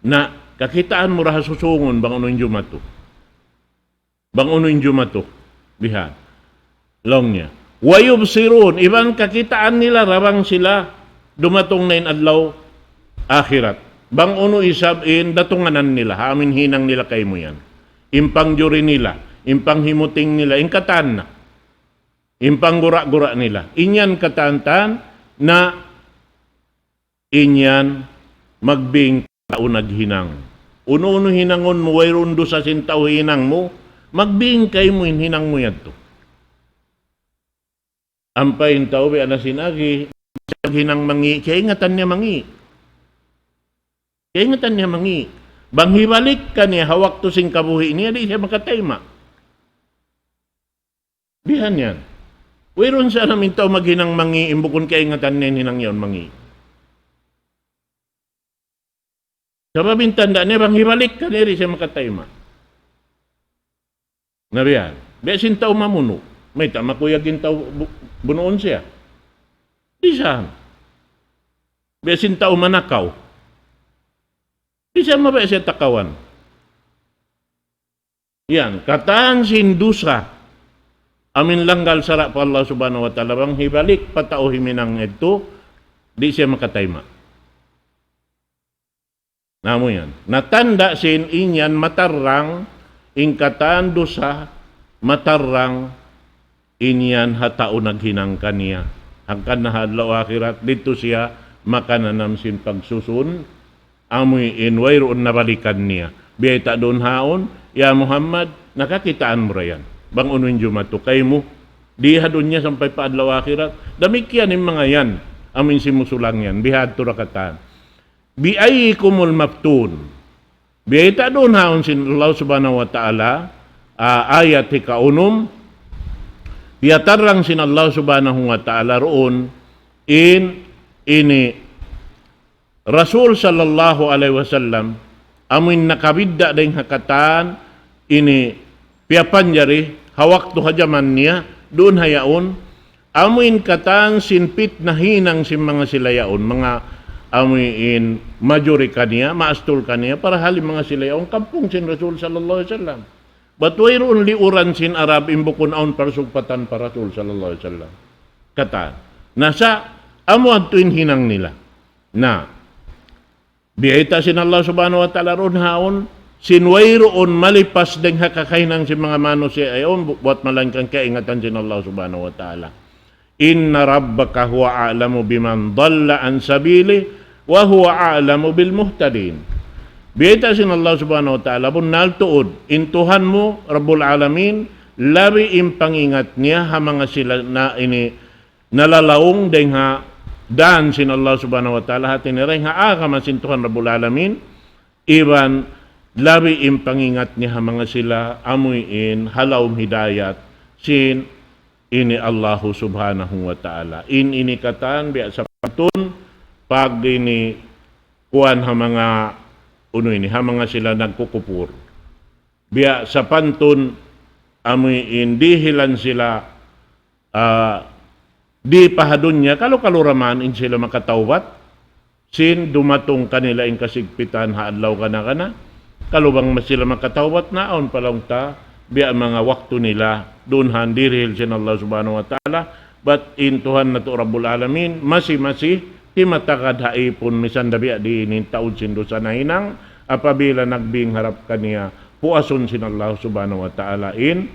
na kakitaan mu da ha susungun bang unu in jumatu." Bang unu in jumatu. Bihan. Laung niya. ويبصرون, iban kakitaan nila da bang sila dumatung na in adlaw akhirat. Bang unu isab in datunganan nila, ha amu in hinang nila kaymu yan. In pangjuri nila, in panghimuting nila, in katan na. In panggura-gura nila. In yan katan-katan na in yan, magbing tau naghinang. Unu-unu hinangun mu, wayruun dusa sin tau hinang mu, magbing kaymu in hinang mu yadtu. Ampa in tau biya' na sin agi, hinang mangi', kaingatan niya mangi'. Kaingatan niya mangi'. Bang hibalik kaniya ha waktu sin kabuhi' niya, di' siya makatayma'. Bihan yan. Wayruun sa amin tau maghinang mangi', in bukun kaingatan niya in hinang yaun mangi'. Sabab in tanda' niya bang hibalik kaniya di' siya makatayma'. Na bihan. Biya' sin tau mamunu'. Mayta' makuyag in tau bu-, bunuun siya. Di' sa. Biya' sin tau manakaw. Di' sa mabaya' siya takawan. Yan, katan sin dusa, amu in langgal sara' pa Allah Subhanahu wa Ta'ala, bang hibalik pa tau himinang yadtu, di' siya makatayma'. Na amu yan. Na tanda' sin in yan matarrang, in katan dusa, matarrang, in yan ha tau naghinang kaniya. Hangkan na ha adlaw akhirat, didtu siya makananam sin pagsusun, amu in wayruun nabalikan niya. Biyayta' duun haun, "Ya Muhammad, nakakitaan mu da yan. Bang unu in jumatu kaymu, di ha dunya sampay pa adlaw akhirat." Damikkiyan in manga yan, amu in simusulang yan, bihadtu da katan. بأيكم المفتون. Biyayta' duun haun sin Allah Subhanahu wa Ta'ala, ah, ayat hikaunum, piyatarrang sin Allah Subhanahu wa Ta'ala duun in ini Rasul sallallahu alayhi wasallam, amu in nakabidda' dayn ha katan ini piyapanjari ha waktu ha jaman niya, duun ha yaun, amu in katan sin pitna hinang sin manga sila yaun, manga amu in majuri kaniya, maastul kaniya, parahal in manga sila yaun, kampung sin Rasul sallallahu alayhi wasallam. Bat wayruun liuran sin Arab in bukun awn parsugpatan pa Rasul sallallahu alayhi wasallam. Katan. Na sa' amu yadtu in hinang nila. Na, biyayta' sin Allah Subhanahu wa Ta'ala duun haun, sin wayruun malipas dayn ha kakahinang sin manga manusiya' yaun, bu-, buwat malaingkan kaingatan sin Allah Subhanahu wa Ta'ala. إن ربك هو أعلم بمن ضل عن سبيله وهو أعلم بالمهتدين. Biyayta' sin Allah Subhanahu wa Ta'ala, bunnal tuud, in Tuhan mu, Rabbul Alamin, labi in pangingat niya ha manga sila na ini nalalaung dayn ha dān sin Allah Subhanahu wa Ta'ala, hāti niya dayn ha agama sin Tuhan Rabbul Alamin, iban labi in pangingat niya ha manga sila amuin ha lawm hidayat sin ini Allahu Subhanahu wa Ta'ala. In ini katan biya' sapantun pag ini kuwan ha manga unu ini, ha manga sila nagkukupur. Biya' sapantun amuin dihilan sila ah, di pa ha dunya, kalu-kalu ra man in sila makatawbat, sin dumatung kanila in kasigpitan ha adlaw kana-kana, kalu bang sila makatawbat na, awn pa laung ta, biya' manga waktu nila, duun ha dirihil sin Allah Subhanahu wa Ta'ala, bat in Tuhan natu' Rabbul Alamin, masi-masi, timatagad ha ipun, misan da biya' diin in taud sin dusa nahinang, apabila nagbing harap kaniya, puasun sin Allah Subhanahu wa Ta'ala in,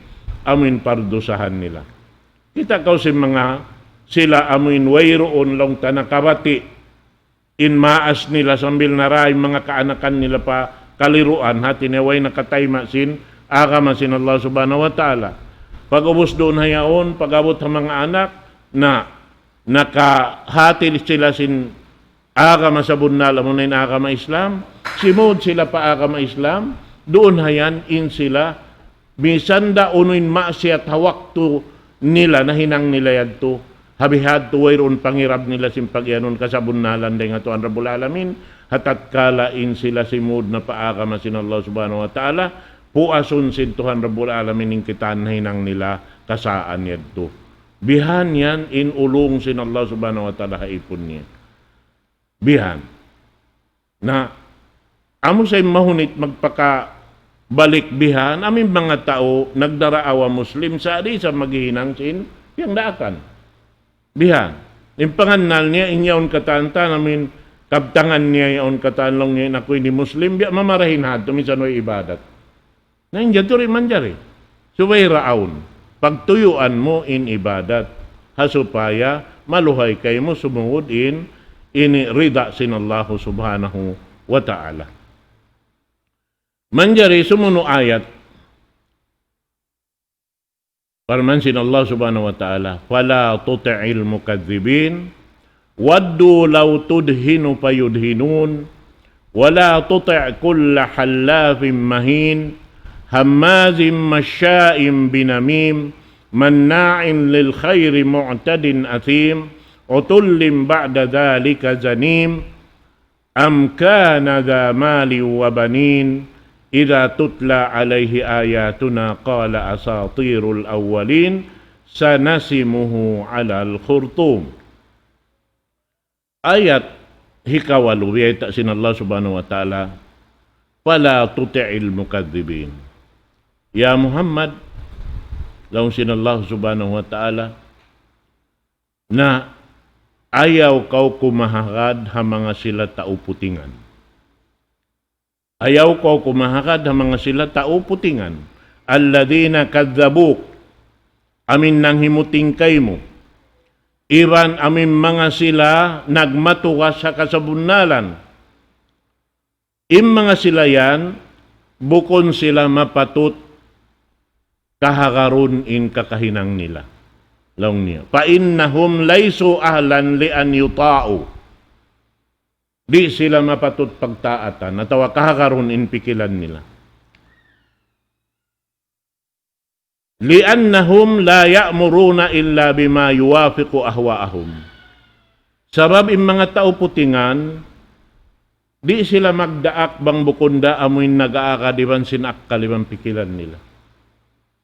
amuin pardusahan nila. Kita' kaw sin manga sila amuin wayruun laung ta nakabati' in maas nila sambil narayaw manga kaanakan nila pa kaliruan, hāti niya way nakatayma' sin agama sin Allah Subhanahu wa Ta'ala. Pag'ubus duun ha yaun, pag-abut ha manga anak, na nakahāti sila sin agama sabunnal, amuna in agama Islam, simud sila pa agama Islam, duun ha yan in sila Misan da unu in maksiyat ha waktu nila nahinang nila yadtu. Ha bihadtu wayruun pangirab nila sin pagiyanun kasabunnalan dayn ha Tuhan Rabbul Alamin. Ha tatkala in sila simud na pa agama sin Allah Subhanahu wa Ta'ala, puasun sin Tuhan Rabbul Alamin in kitaan nahinang nila kasaan yadtu. Bihan yan in ulung sin Allah Subhanahu wa Ta'ala ha ipun niya. Bihan. Na, amu sa in mahunit magpakabalik bihan, amu in manga tau nagdaraawa Muslim, sa' di' sa maghihinang sin piyangdaakan. Bihan. In pangannal niya, in yaun katan-katan, amu in kabtangan niya yaun katan laung niya, "Aku ini Muslim," biya' mamarahin hadtu, minsan way ibadat. Na in jaturi manjari. Subay ra awn. Pagtuyuan mu in ibadat. Ha supaya maluhay kaymu sumungud in ini rida sin Allahu Subhanahu wa Ta'ala. Manjari sumunu ayat. Parman sin Allah Subhanahu wa Ta'ala, فلا تطع المكذبين ودوا لو تدهن فيدهنون ولا تطع كل حلاف مهين هماز مشاء بنميم مناع للخير معتد أثيم عتل بعد ذلك زنيم أم كان ذا مال وبنين إذا تتلى عليه آياتنا قال أساطير الأولين سنسمه على الخرطوم. Ayat hikawalu, biyayta' sin Allah Subhanahu wa Ta'ala, فلا تطع المكذبين. Ya Muhammad, laung sin Allah Subhanahu wa Ta'ala, na ayaw kaw kumahagad ha manga sila tau putingan. Ayaw kaw kumahagad ha manga sila tau putingan. الذين كذبوك, amu in nanghimuting kaymu. Iban amu in manga sila nagmatugas ha kasabunnalan. In manga sila yan, bukun sila mapatut kahagarun in kakahinang nila. Laung niya, فإنهم ليسوا أهلا لأن يطاعوا. Di' sila mapatut pagtaatan, atawa kahagarun in pikilan nila. لأنهم لا يأمرون إلا بما يوافق أهواءهم. Sabab in manga tau putingan, di' sila magdaak bang bukun da amu in nag-aagad iban sin akkal iban pikilan nila.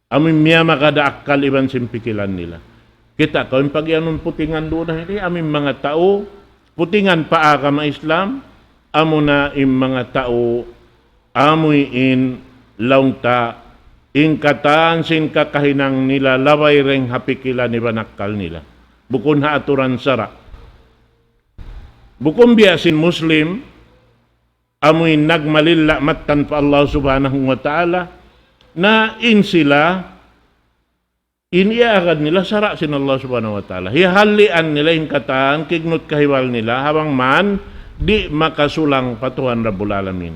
Amu in miyamagad ha akkal iban sin pikilan nila. Kita' kaw in pagiyanun putingan duun ha ini, amu in manga tau putingan pa agama Islam, amuna in manga tau amu in laung ta in katan sin kakahinang nila labay dayn ha pikilan iban akkal nila. Bukun ha aturan sara'. Bukun biya' sin Muslim, amu in nagmalilla' mattan pa Allah Subhanahu wa Ta'ala, na in sila, in iyaagad nila sara' sin Allah Subhanahu wa Ta'ala. Hiyahalian nila in katan, kignut kahibal nila, ha bang man, di' makasulang pa Tuhan Rabbul Alamin.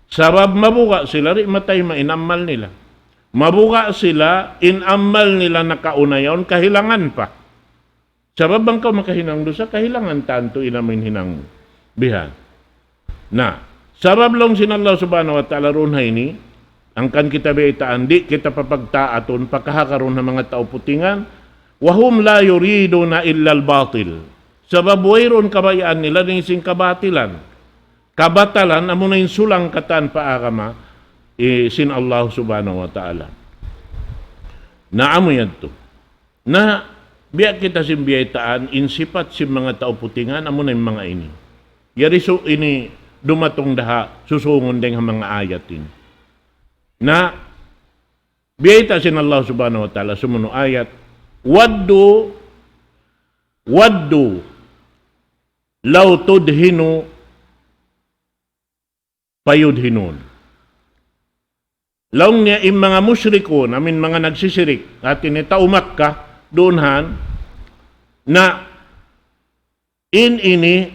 Sabab mabuga' sila, di' matayma' in amal nila. Mabuga' sila, in amal nila nakauna yaun, kahilangan pa. Sabab bang kaw makahinang dusa, kahilangan tantu in amu in hinang mu. Bihan. Na, sabab laung sin Allah Subhanahu wa Ta'ala duun ha ini, hangkan kita baytaan, di' kita papagtaatun, pakahagarun ha manga tau putingan, وهم لا يريدون إلا الباطل. Sabab wayruun kabayaan nila dayn sin kabatilan. Kabatalan, amuna in sulang katan pa agama, eh, sin Allah Subhanahu wa Ta'ala. Na amu yadtu. Na, biya' kita sin biyaytaan, in sipat sin manga tau putingan, amuna in manga ini. Yari su ini dumatung da ha susungun dayn ha manga ayat ini. Na, biyayta' sin Allah Subhanahu wa Ta'ala, sumunu ayat, وَدُّوا، وَدُّوا لَوْ تُدْهِنُ فَيُدْهِنُونَ. Laung niya in manga mushrikun, amu in manga nagsisirik, hati niya tau Makkah, duun han, na in ini,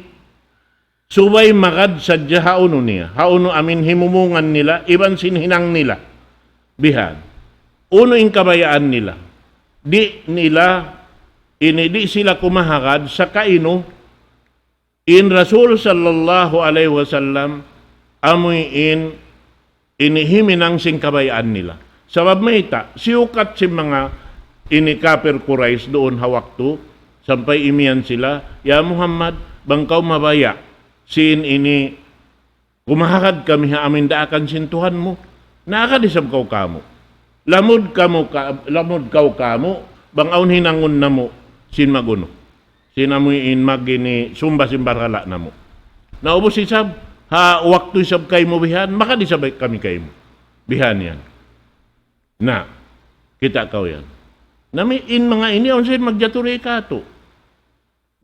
subay magad sadja ha unu niya, ha unu amu in himumungan nila, iban sin hinang nila. Bihan. Unu in kabayaan nila. Di' nila, ini di' sila kumahagad, sa' kainu, in Rasul sallallahu alayhi wasallam, amu in ini himinang sin kabayaan nila. Sabab mayta', siyukat sin manga ini kapir Quraysh duun ha waktu, sampay imiyan sila, "Ya Muhammad, bang kaw mabaya', sin ini kumahagad kami ha amin daakan sin Tuhan mu, naagad isab kaw kāmu'. Lamud kamu ka, lamud kaw kāmu', bang awn hinangun namu' sin mag-unu. Sin amu in mag-ini sumba sin barhala' namu'. Na ubus isab, ha waktu isab kaymu bihan, makad isab kami kaymu." Bihan yan. Na, kita' kaw yan. Na mi-, in manga ini, awn sin magjatu di katu'.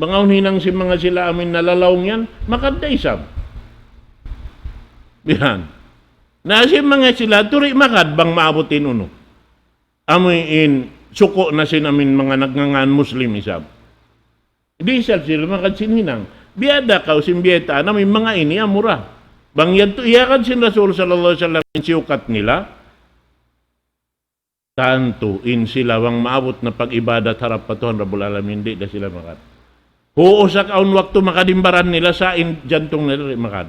Bang awn hinang sin manga sila amin nalalaung yan, makad da isab. Bihan. Na sin manga sila, turi makad bang maabut in unu. Amu in suku' na sin amin manga nagngangan Muslim isab. Di' isab sila makad sin hinang. Biyayta' kaw sin biyaytaan amin manga ini amura. Bang yadtu iyagad sin Rasul sallallahu alayhi wasallam in siyukat nila, tantu in sila bang maabut na pag-ibadat harap pa Tuhan Rabbul Alamin, di' da sila makad. Huus awn waktu makad in baran nila, sa' in jantung nila di' makad.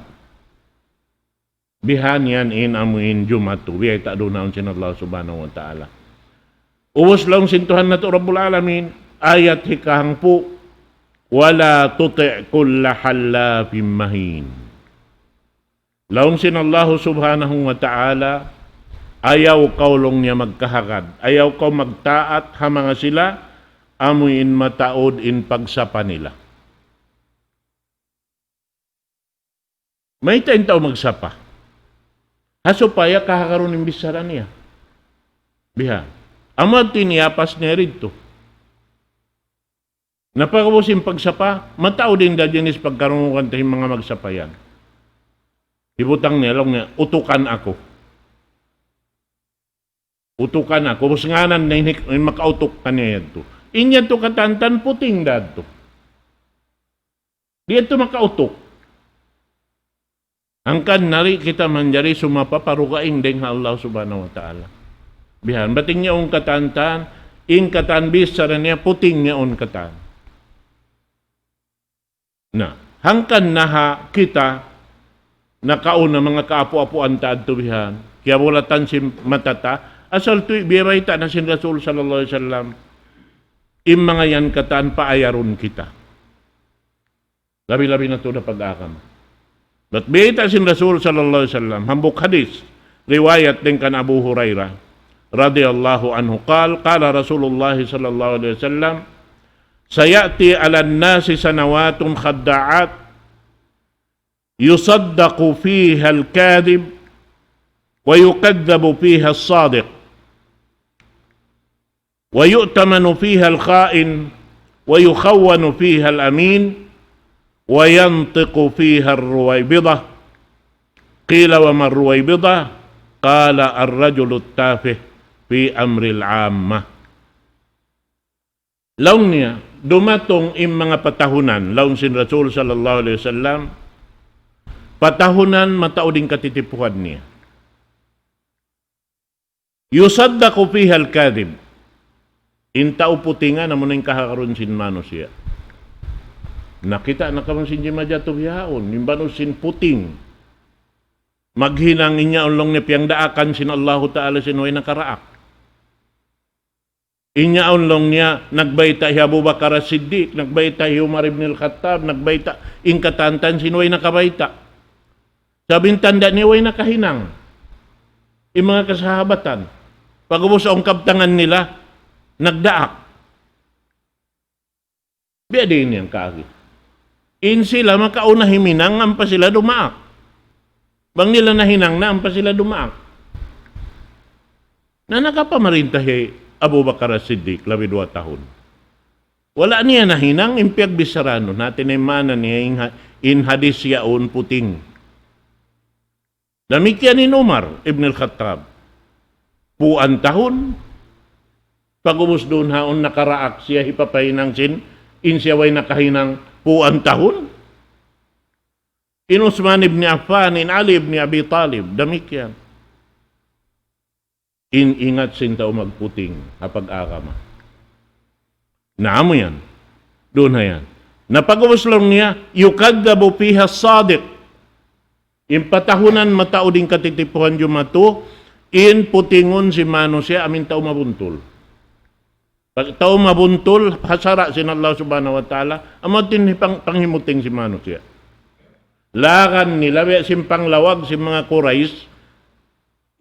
Bihan yan in amu in jumatu, biyayta' duun ha yaun sin Allah Subhanahu wa Ta'ala. Ubus laung sin Tuhan natu' Rabbul Alamin, ayat hikahangpu', "ولا تطع كل حلاف مهين." Laung sin Allah Subhanahu wa Ta'ala, ayaw kaw laung niya magkahagad, ayaw kaw magtaat ha manga sila, amu in mataud in pagsapa nila. Mayta' in tau magsapa? Ha supaya kahagarun in bichara niya. Biha. Amu yadtu in iyapas niya didtu. Na pag'ubus in pagsapa, mataud in da jinis pagkarungugan ta in manga magsapa yan. Hibutang niya, laung niya, "Utukan aku. Utukan aku." Ubus ngānan na in hik-, in makautuk kaniya yadtu. In yadtu katantan puting da yadtu. Di' yadtu makautuk. Hangkan na di' kita manjari sumapa pa dugaing dayn ha Allah Subhanahu wa Ta'ala. Bihan, bat in yaun katantan, in katan bichara niya puting yaun katan. Na, hangkan na ha kita nakauna manga kaapu'-apuan ta adtu bihan, kiyabulatan sin mata ta, asal tuud biya' bayta' na sin Rasul sallallahu alayhi wasallam, in manga yan katan paayarun kita. Labi-labi na tuud ha pag-agama. Bat bayta' sin Rasul sallallahu alayhi wasallam, hambuuk hadith, riwayat dayn kan Abu Hurairah, radiyallahu anhu, قال، قال رسول الله صلى الله عليه وسلم، سيأتي على الناس سنوات خداعات، يصدق فيها الكاذب، ويكذب فيها الصادق، ويؤتمن فيها الخائن، ويخون فيها الأمين، وينطق فيها الرويبضة. قيل: وما الرويبضة؟ قال: الرجل التافه في أمر العامة. Laung niya, dumatung in manga patahunan, laung sin Rasul sallallahu alayhi wasallam, patahunan mataud in katitipuhan niya. يصدق فيها الكاذب. In tau putingan, amuna in kahagarun sin manusiya'. Nakita' na kamu sin jimajatu bihaun, in banu sin puting. Maghinang in yaun laung niya piyagdaakan sin Allahu Ta'ala sin way nakaraak. In yaun laung niya nagbayta' hi Abu Bakar As-Siddiq, nagbayta' hi Umar ibn al-Khattab, nagbayta' in katantan sin way nakabayta'. Sabab in tanda' niya way nakahinang. In manga kasahabatan. Pag'ubus awn kabtangan nila, nagdaak. Biya' diin yan kaagi. In sila makauna himinang, ampa sila dumaak. Bang nila nahinang na, ampa sila dumaak. Na nakapamarinta hi Abu Bakar As-Siddiq, labi duwa tahun. Wala' niya nahinang, in piyagbicharahan, hāti niya in maana niya, in ha-, in hadis yaun puting. Damikkiyan in Umar ibn al-Khattab. Puan tahun, pag'ubus duun haun nakaraak siya hipapahinang sin, in siya way nakahinang puan tahun. In Uthman ibn Affan, in Ali ibn Abi Talib, damikkiyan. In ingat sin tau magputing ha pag-agama. Na amu yan. Duun ha yan. Na pag'ubus laung niya, يكذب فيها الصادق. In patahunan mataud in katitipuhan jumatu, In putingun sin manusiya' amu in tau mabuntul. Pag tau mabuntul, ha sara' sin Allah Subhanahu wa Ta'ala, amu in pang-, panghimuting sin manusiya'. Laung nila, biya' sin panglawag sin manga Quraysh,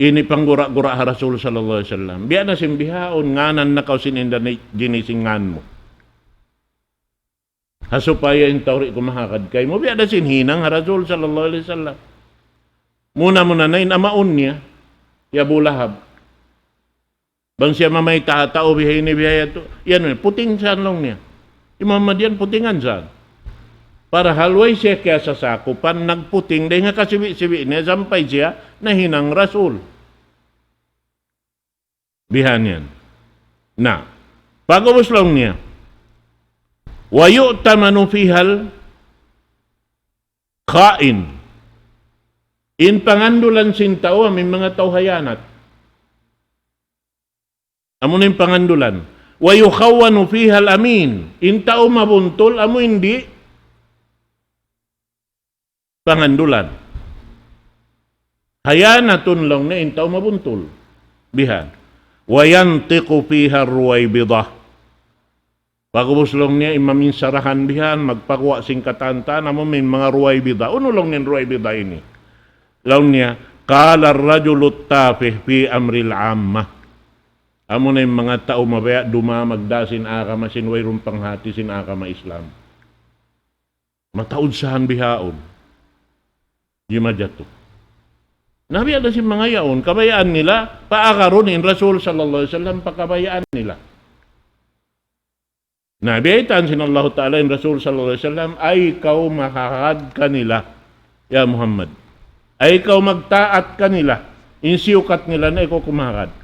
ini panggura-gura ha Rasul sallallahu alayhi wasallam. Biya' na sin bihaun, ngānan na kaw sin Indonesia sin ngān mu. Ha supaya in tau di' kumahagad kaymu, biya' da sin hinang ha Rasul sallallahu alayhi wasallam. Muna-muna na in amaun niya, hi Abu Lahab. Bang siya mamayta' ha tau biha ini biha yadtu, yan, puting sa' laung niya. Hi Muhammad yan putingan sa'. Parahal way siya kiyasasakupan, nagputing, dayn ha kasibi'-sibi' niya, sampay siya nahinang Rasul. Bihan yan. Na, pag'ubus laung niya, ويؤتمن فيها الخائن. In pangandulan sin tau, amu in manga tau hayanat. Amu na in pangandulan. ويخون فيها الأمين. In tau mabuntul, amu in di' pangandulan. Hayanatun laung niya in tau mabuntul. Bihan. وينطق فيها الرويبضة. Pag'ubus laung niya, in maminsarahan bihan, magpaguwa' sin katantan, amu in manga Ruwaybida. Unu laung niya in Ruwaybida ini? Laung niya, قال الرجل التافه في أمر العامة. Amu na in manga tau mabaya' dumamag da sin agama sin wayruun panghati sin agama Islam. Mataud sa' bihaun. Jimajatu. Na biya' da sin manga yaun, kabayaan nila, paagarun in Rasul sallallahu alayhi wasallam, pakabayaan nila. Na biyaytaan sin Allahu Ta'ala in Rasul sallallahu alayhi wasallam, ayaw kaw mahagad kanila, ya Muhammad. Ayaw kaw magtaat kanila, in siyukat nila na ikaw kumahagad.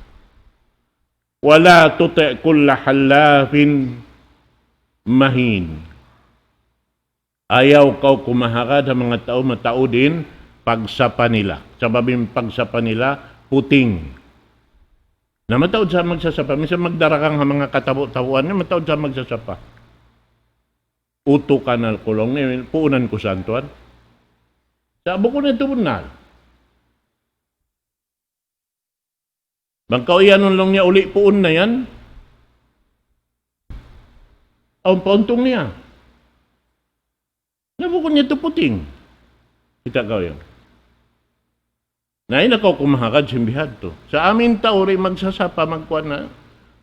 ولا تطع كل حلاف مهين. Ayaw kaw kumahagad ha manga tau mataud in pagsapa nila. Sabab in pagsapa nila, puting. Na mataud sa' magsasapa, minsan magdarakang ha manga katabu'-tabuan niya, mataud sa' magsasapa. Utukan al kulong ni, puunan ku sa' tuwan. Sa' bukun na ito bunnal. Bang kaw iyanun laung niya uli' puun na yan, awn pauntung niya. Na bukun niya ito puting. Kita' kaw yan. Na in kaw kumahagad sin bihadtu. Sa' amu in tau di' magsasapa magkuan na,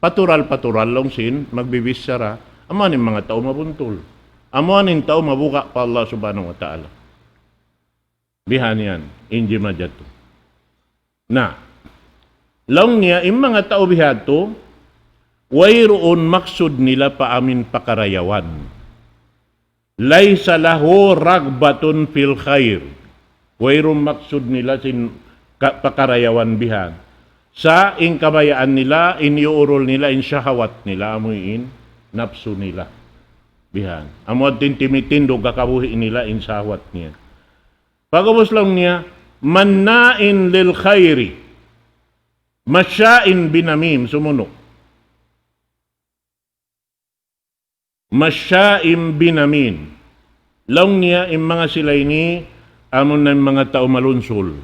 patural-patural laung sin, magbibichara. Amu in manga tau mabuntul. Amu in tau mabuga' pa Allah Subhanahu wa Ta'ala. Bihan yan, in jimajatu. Na, laung niya, in manga tau bihadtu, wayruun maksud nila pa amu in pakarayawan. ليس له رغبة في الخير. Wayruun maksud nila sin ka-, pakarayawan bihan. Sa' in kabayaan nila, in iyuurul nila, in shahawat nila, amu in napsu nila. Bihan. Amu in timitindug ha kabuhi' nila, in shahawat niya. Pag'ubus laung niya, مناع للخير مشاء بنميم, sumunu'. مشاء بنميم. Laung niya in manga sila ini, amu na in manga tau malunsul.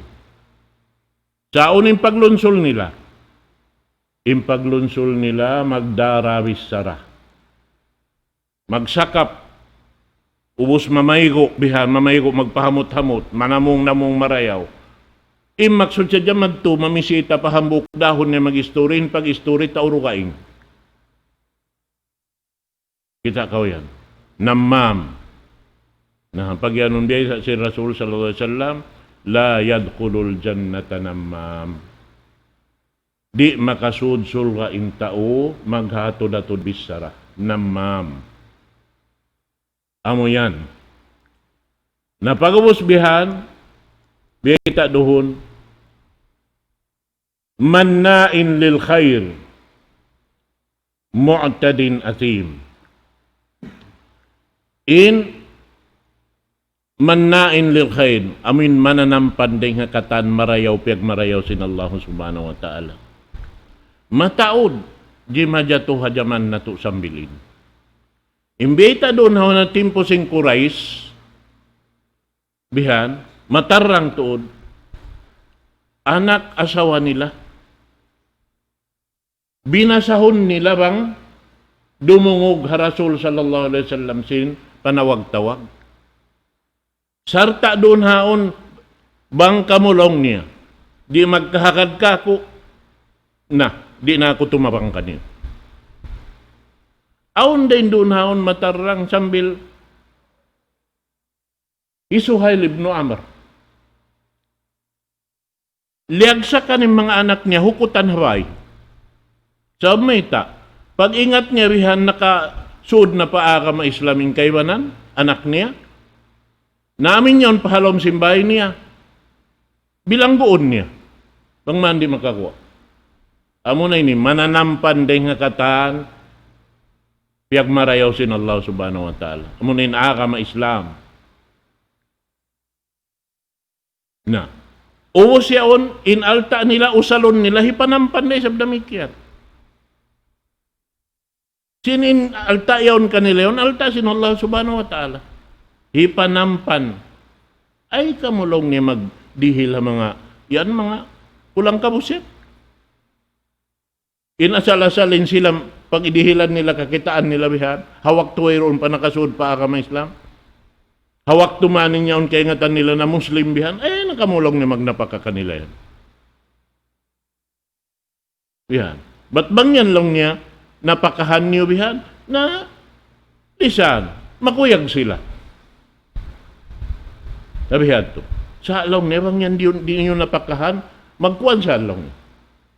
Sa' unu in paglunsul nila? In paglunsul nila, magdara bichara. Magsakap, ubus mamaygu', bihan, mamaygu', magpahamut-hamut, manamung-namung marayaw. In maksud sadja madtu, mamisita pa hambuuk dahun niya mag-isturi, in pag-isturi, tau dugaing. Kita' kaw yan. Namam. Na, pag-iyanun biya' sin Rasul sallallahu alayhi wasallam, لا يدخل الجنة نمام. Di' makasud surga' in tau maghatud-hatud bichara. Namam. Amu yan. Na pag'ubus bihan, biya' kita' duhun, مناع للخير معتد أثيم. In مناع للخير, amu in mananampanding ha katan marayaw, piyagmarayaw sin Allah Subhanahu wa Ta'ala. Mataud, jimajatu ha jaman natu' sambil ini. In bayta' duun ha una timpu sin Quraysh, bihan, matarrang tuud, anak asawa nila, Binasahun nila bang dumungug ha Rasul sallallahu alayhi wasallam sin panawag-tawag. Sarta' duun haun bang kamu laung niya, di' magkahagad kaku', na, di' na aku tumabang kaniyu. Awn dayn duun haun matarrang sambil hi Suhail ibnu Amr. Liyagsakan in manga anak niya, hukutan ha bay. Sabab mayta', pag-ingat niya bihan nakasud na pa agama Islam in kaibanan, anak niya. Na amin yaun pa ha lawm sin bay niya. Bilangguun niya. Bang man di' makaguwa'. Amuna ini, mananampan dayng ha katan, piyagmarayaw sin Allah Subhanahu wa Ta'ala. Amuna in agama Islam. Na. Ubus yaun, in alta' nila, usalun nila, hipanampan da isab damikkiyan. Sin in alta' yaun kanila yaun, alta' sin Allah Subhanahu wa Ta'ala. Hipanampan. Ay kamu laung niya magdihil ha manga, yan manga kulang kabusyat. In asal-asal in sila pag-idihilan nila kakitaan nila bihan, ha waktu wayruun pa nakasud pa agama Islam. Ha waktu mayan yaun kaingatan nila na Muslim bihan, eh, na kamu laung niya magnapaka kanila yan. Bihan. Bat bang yan laung niya, napakahan niyu bihan, na lisan, makuyag sila. Sabi hatu. Sa' laung niya bang yan di', di' niyu napakahan, magkuan sa' laung niya.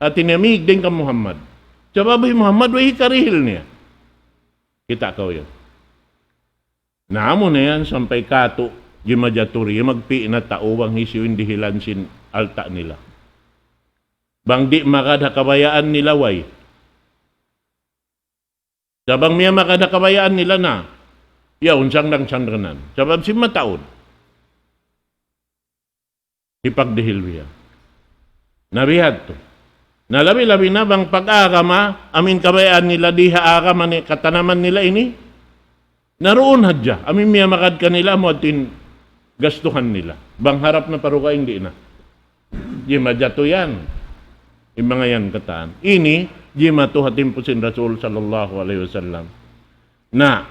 Hati niya, mīg dayn kan Muhammad. Sabab hi Muhammad, way hikarihil niya. Kita' kaw yan. Na amuna yan, sampay katu', jimajatu di, magpi' na tau bang hisiyu in dihilan sin alta' nila. Bang di' magad ha kabayaan nila, way. Sa' bang miyamagad ha kabayaan nila na, yaun sangdang-sangdanan. Sabab sin mataud. Hipagdihil biya'. Na biya' hatu. Na labi-labi na bang pag-agama, amu in kabayaan nila di ha agama ini, katanaman nila ini, na duun hadja, amu in miyamagad kanila, amu in gastuhan nila. Bang harap na pa dugaing di' na. Jimajatu yan. In manga yan katan. Ini, jimatu ha timpu sin Rasul sallallahu alayhi wasallam. Na,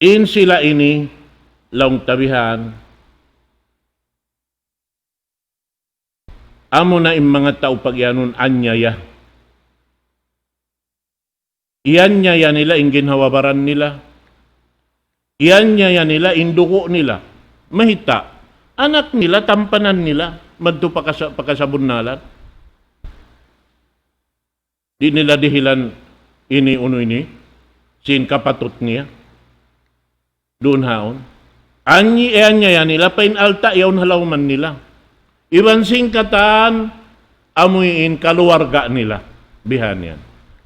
in sila ini, laung ta bihan, amuna in manga tau pagiyanun anyaya. Iyanyaya nila in ginhawa-baran nila. Iyanyaya nila in dugu' nila. Mayta', anak nila, tampanan nila, madtu pa kasa-, pa kasabunnalan. Di' nila dihilan ini unu ini, sin kapatut niya. Duun haun. Anyi-, eh, anyaya nila, pa in alta' yaun ha lawman nila. Iban sin katan, amu in kaluwarga nila. Bihan yan.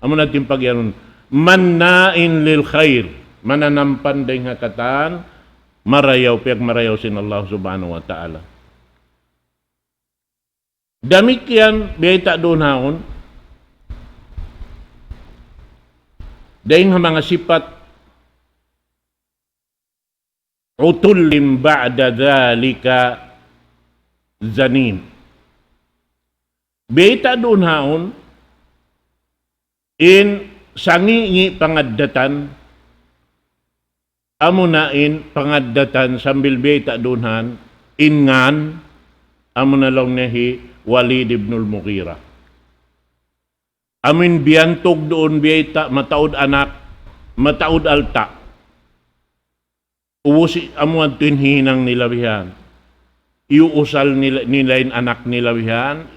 Amu na in pagiyanun, manna'in lil khair. Mananampan dayn ha katan, marayaw, piyagmarayaw sin Allah Subhanahu wa Ta'ala. Damikkiyan, biyayta' duun haun, dayn ha manga sipat, عتل بعد ذلك زنيم. Biyayta' duun haun, in sangi'-ngi' pangaddatan, amuna in pangaddatan sambil biyayta' duun haun, in ngan, amuna laung niya hi Walid ibnul Mughirah. Amu in biyantug duun biyayta', mataud anak, mataud alta'. Ubus amu yadtu in hinang nila bihan. Iyuusal nila, nila in anak nila bihan.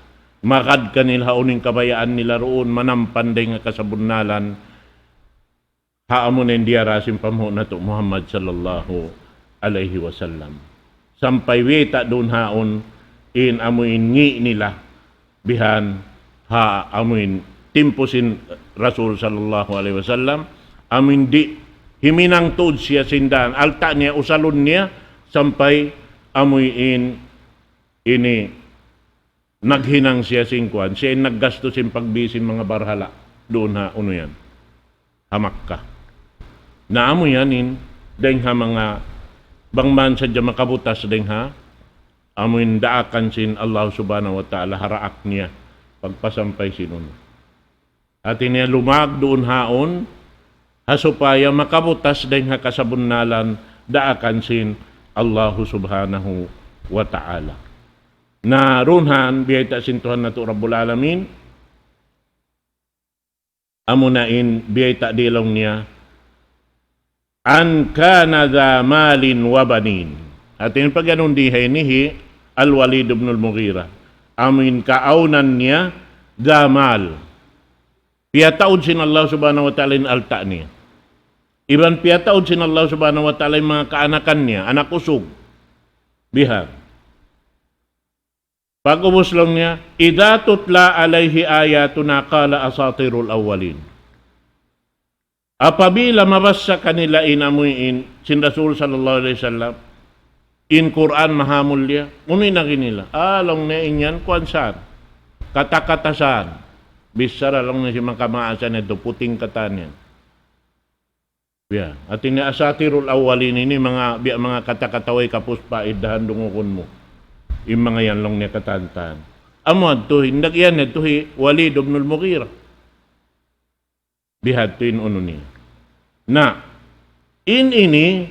Magad kanila ha unu in kabayaan nila duun, manampan dayn ha kasabunnalan. Ha amu na in diyara sin panghu' natu' Muhammad sallallahu alayhi wasallam. Sampay biyayta' duun haun in amu in ngi' nila bihan ha amu in timpu sin Rasul sallallahu alayhi wasallam, amu in di' himinang tuud siya sin dan, alta' niya, usalun niya, sampay amu in ini naghinang siya sin kuwan, siya in naggastu sin pagbi sin manga barhala' duun ha unu yan, ha Makkah. Na amu yan in, dayn ha manga bang man sadja makabutas dayn ha, amu in daakan sin Allah Subhanahu wa Ta'ala ha daak niya. Pagpasampay sin unu. Hati niya lumag duun haun, ha supaya makabutas dayn ha kasabunnalan daakan sin Allahu Subhanahu wa Ta'ala. Na dunhan, biyayta' sin Tuhan natu' Rabbul Alamin, amuna in biyayta' di laung niya, أن كان ذا مال وبنين. Hati niya pagyanun di ha ini hi Al-Walid ibn al-Mughira. Amuin kaawnan niya ذا مال. Piyataud sin Allah Subhanahu wa Ta'ala in alta' niya. Iban piyataud sin Allah Subhanahu wa Ta'ala in manga kaanakan niya, anak usug. Bihan. Pag'ubus laung niya, إذا تتلى عليه آياتنا قال أساطير الأولين. Apabila mabassa kanila in amuin sin Rasul sallallahu alayhi wasallam, in Qur'an mahamulliya, unu in agi nila? Ah, laung niya in yan, kuwan san. Kata-kata san. Bichara laung niya sin manga kamaasan yadtu, puting katan yan. Ya, hati niya أساطير الأولين ini manga, biya' manga kata-kata way kapus pa iddahan dungugun mu. In manga yan laung niya katan-katan. Amu yadtu, hinda' yan yadtu hi Walid ibn al-Mughira. Bihadtu in unu niya. Na, in ini,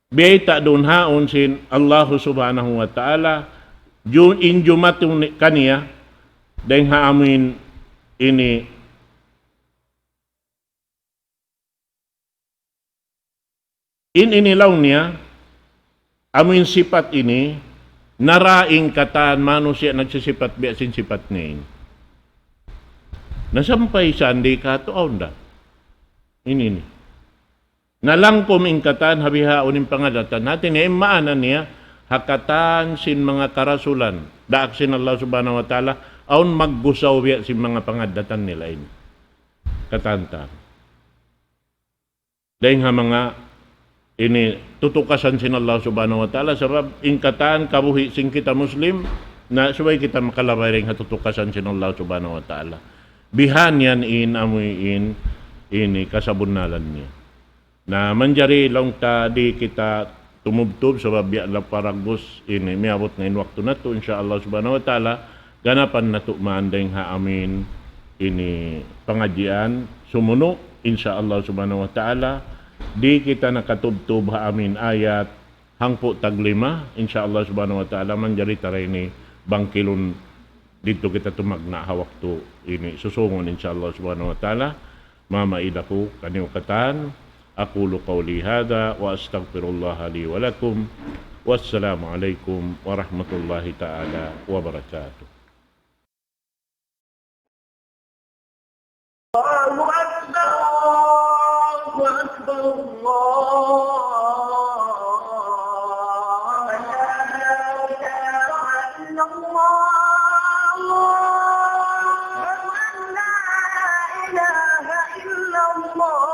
biyayta' duun haun sin Allahu Subhanahu wa Ta'ala, ju-, in jumatung ni-, kaniya, dayn ha amuin ini, in ini laung niya, amuin sipat ini, naraing katan manusiya' nagsisipat biya' sin sipat niya ini. Na sampay sandi katu' awn da. Ini, ini. Nalangkum in katan ha bihaun in pangaddatan. Hati niya, in maana niya, ha katan sin manga karasulan. Daak sin Allah Subhanahu wa Ta'ala, awn maggusaw biya' sin manga pangaddatan nila ini. Katan-katan. Dayn ha manga ini tutukasan sin Allah Subhanahu wa Ta'ala, sabab in katan kabuhi' sin kita Muslim, na subay kita makalabay dayn ha tutukasan sin Allah Subhanahu wa Ta'ala. Bihan yan in amuin ini kasabunnalan niya. Na manjari laung ta di' kita tumubtub sabab biya' da paragbus ini miyabut na in waktu natu', insya Allah Subhanahu wa Ta'ala, ganapan natu' maandaing ha amin ini pangadjian sumunu', insya Allah Subhanahu wa Ta'ala, di' kita nakatubtub ha amin ayat hangpu' tag lima, insya Allah Subhanahu wa Ta'ala, manjari ta da ini bangkilun didtu kita tumagna' ha waktu ini susungun, insya Allah Subhanahu wa Ta'ala. Mamaid aku kaniyu katan, أقول قولي هذا وأستغفر الله لي ولكم. والسلام عليكم ورحمة الله تعالى وبركاته. الله أكبر، الله أكبر، الله أكبر. أشهد أن لا إله إلا الله.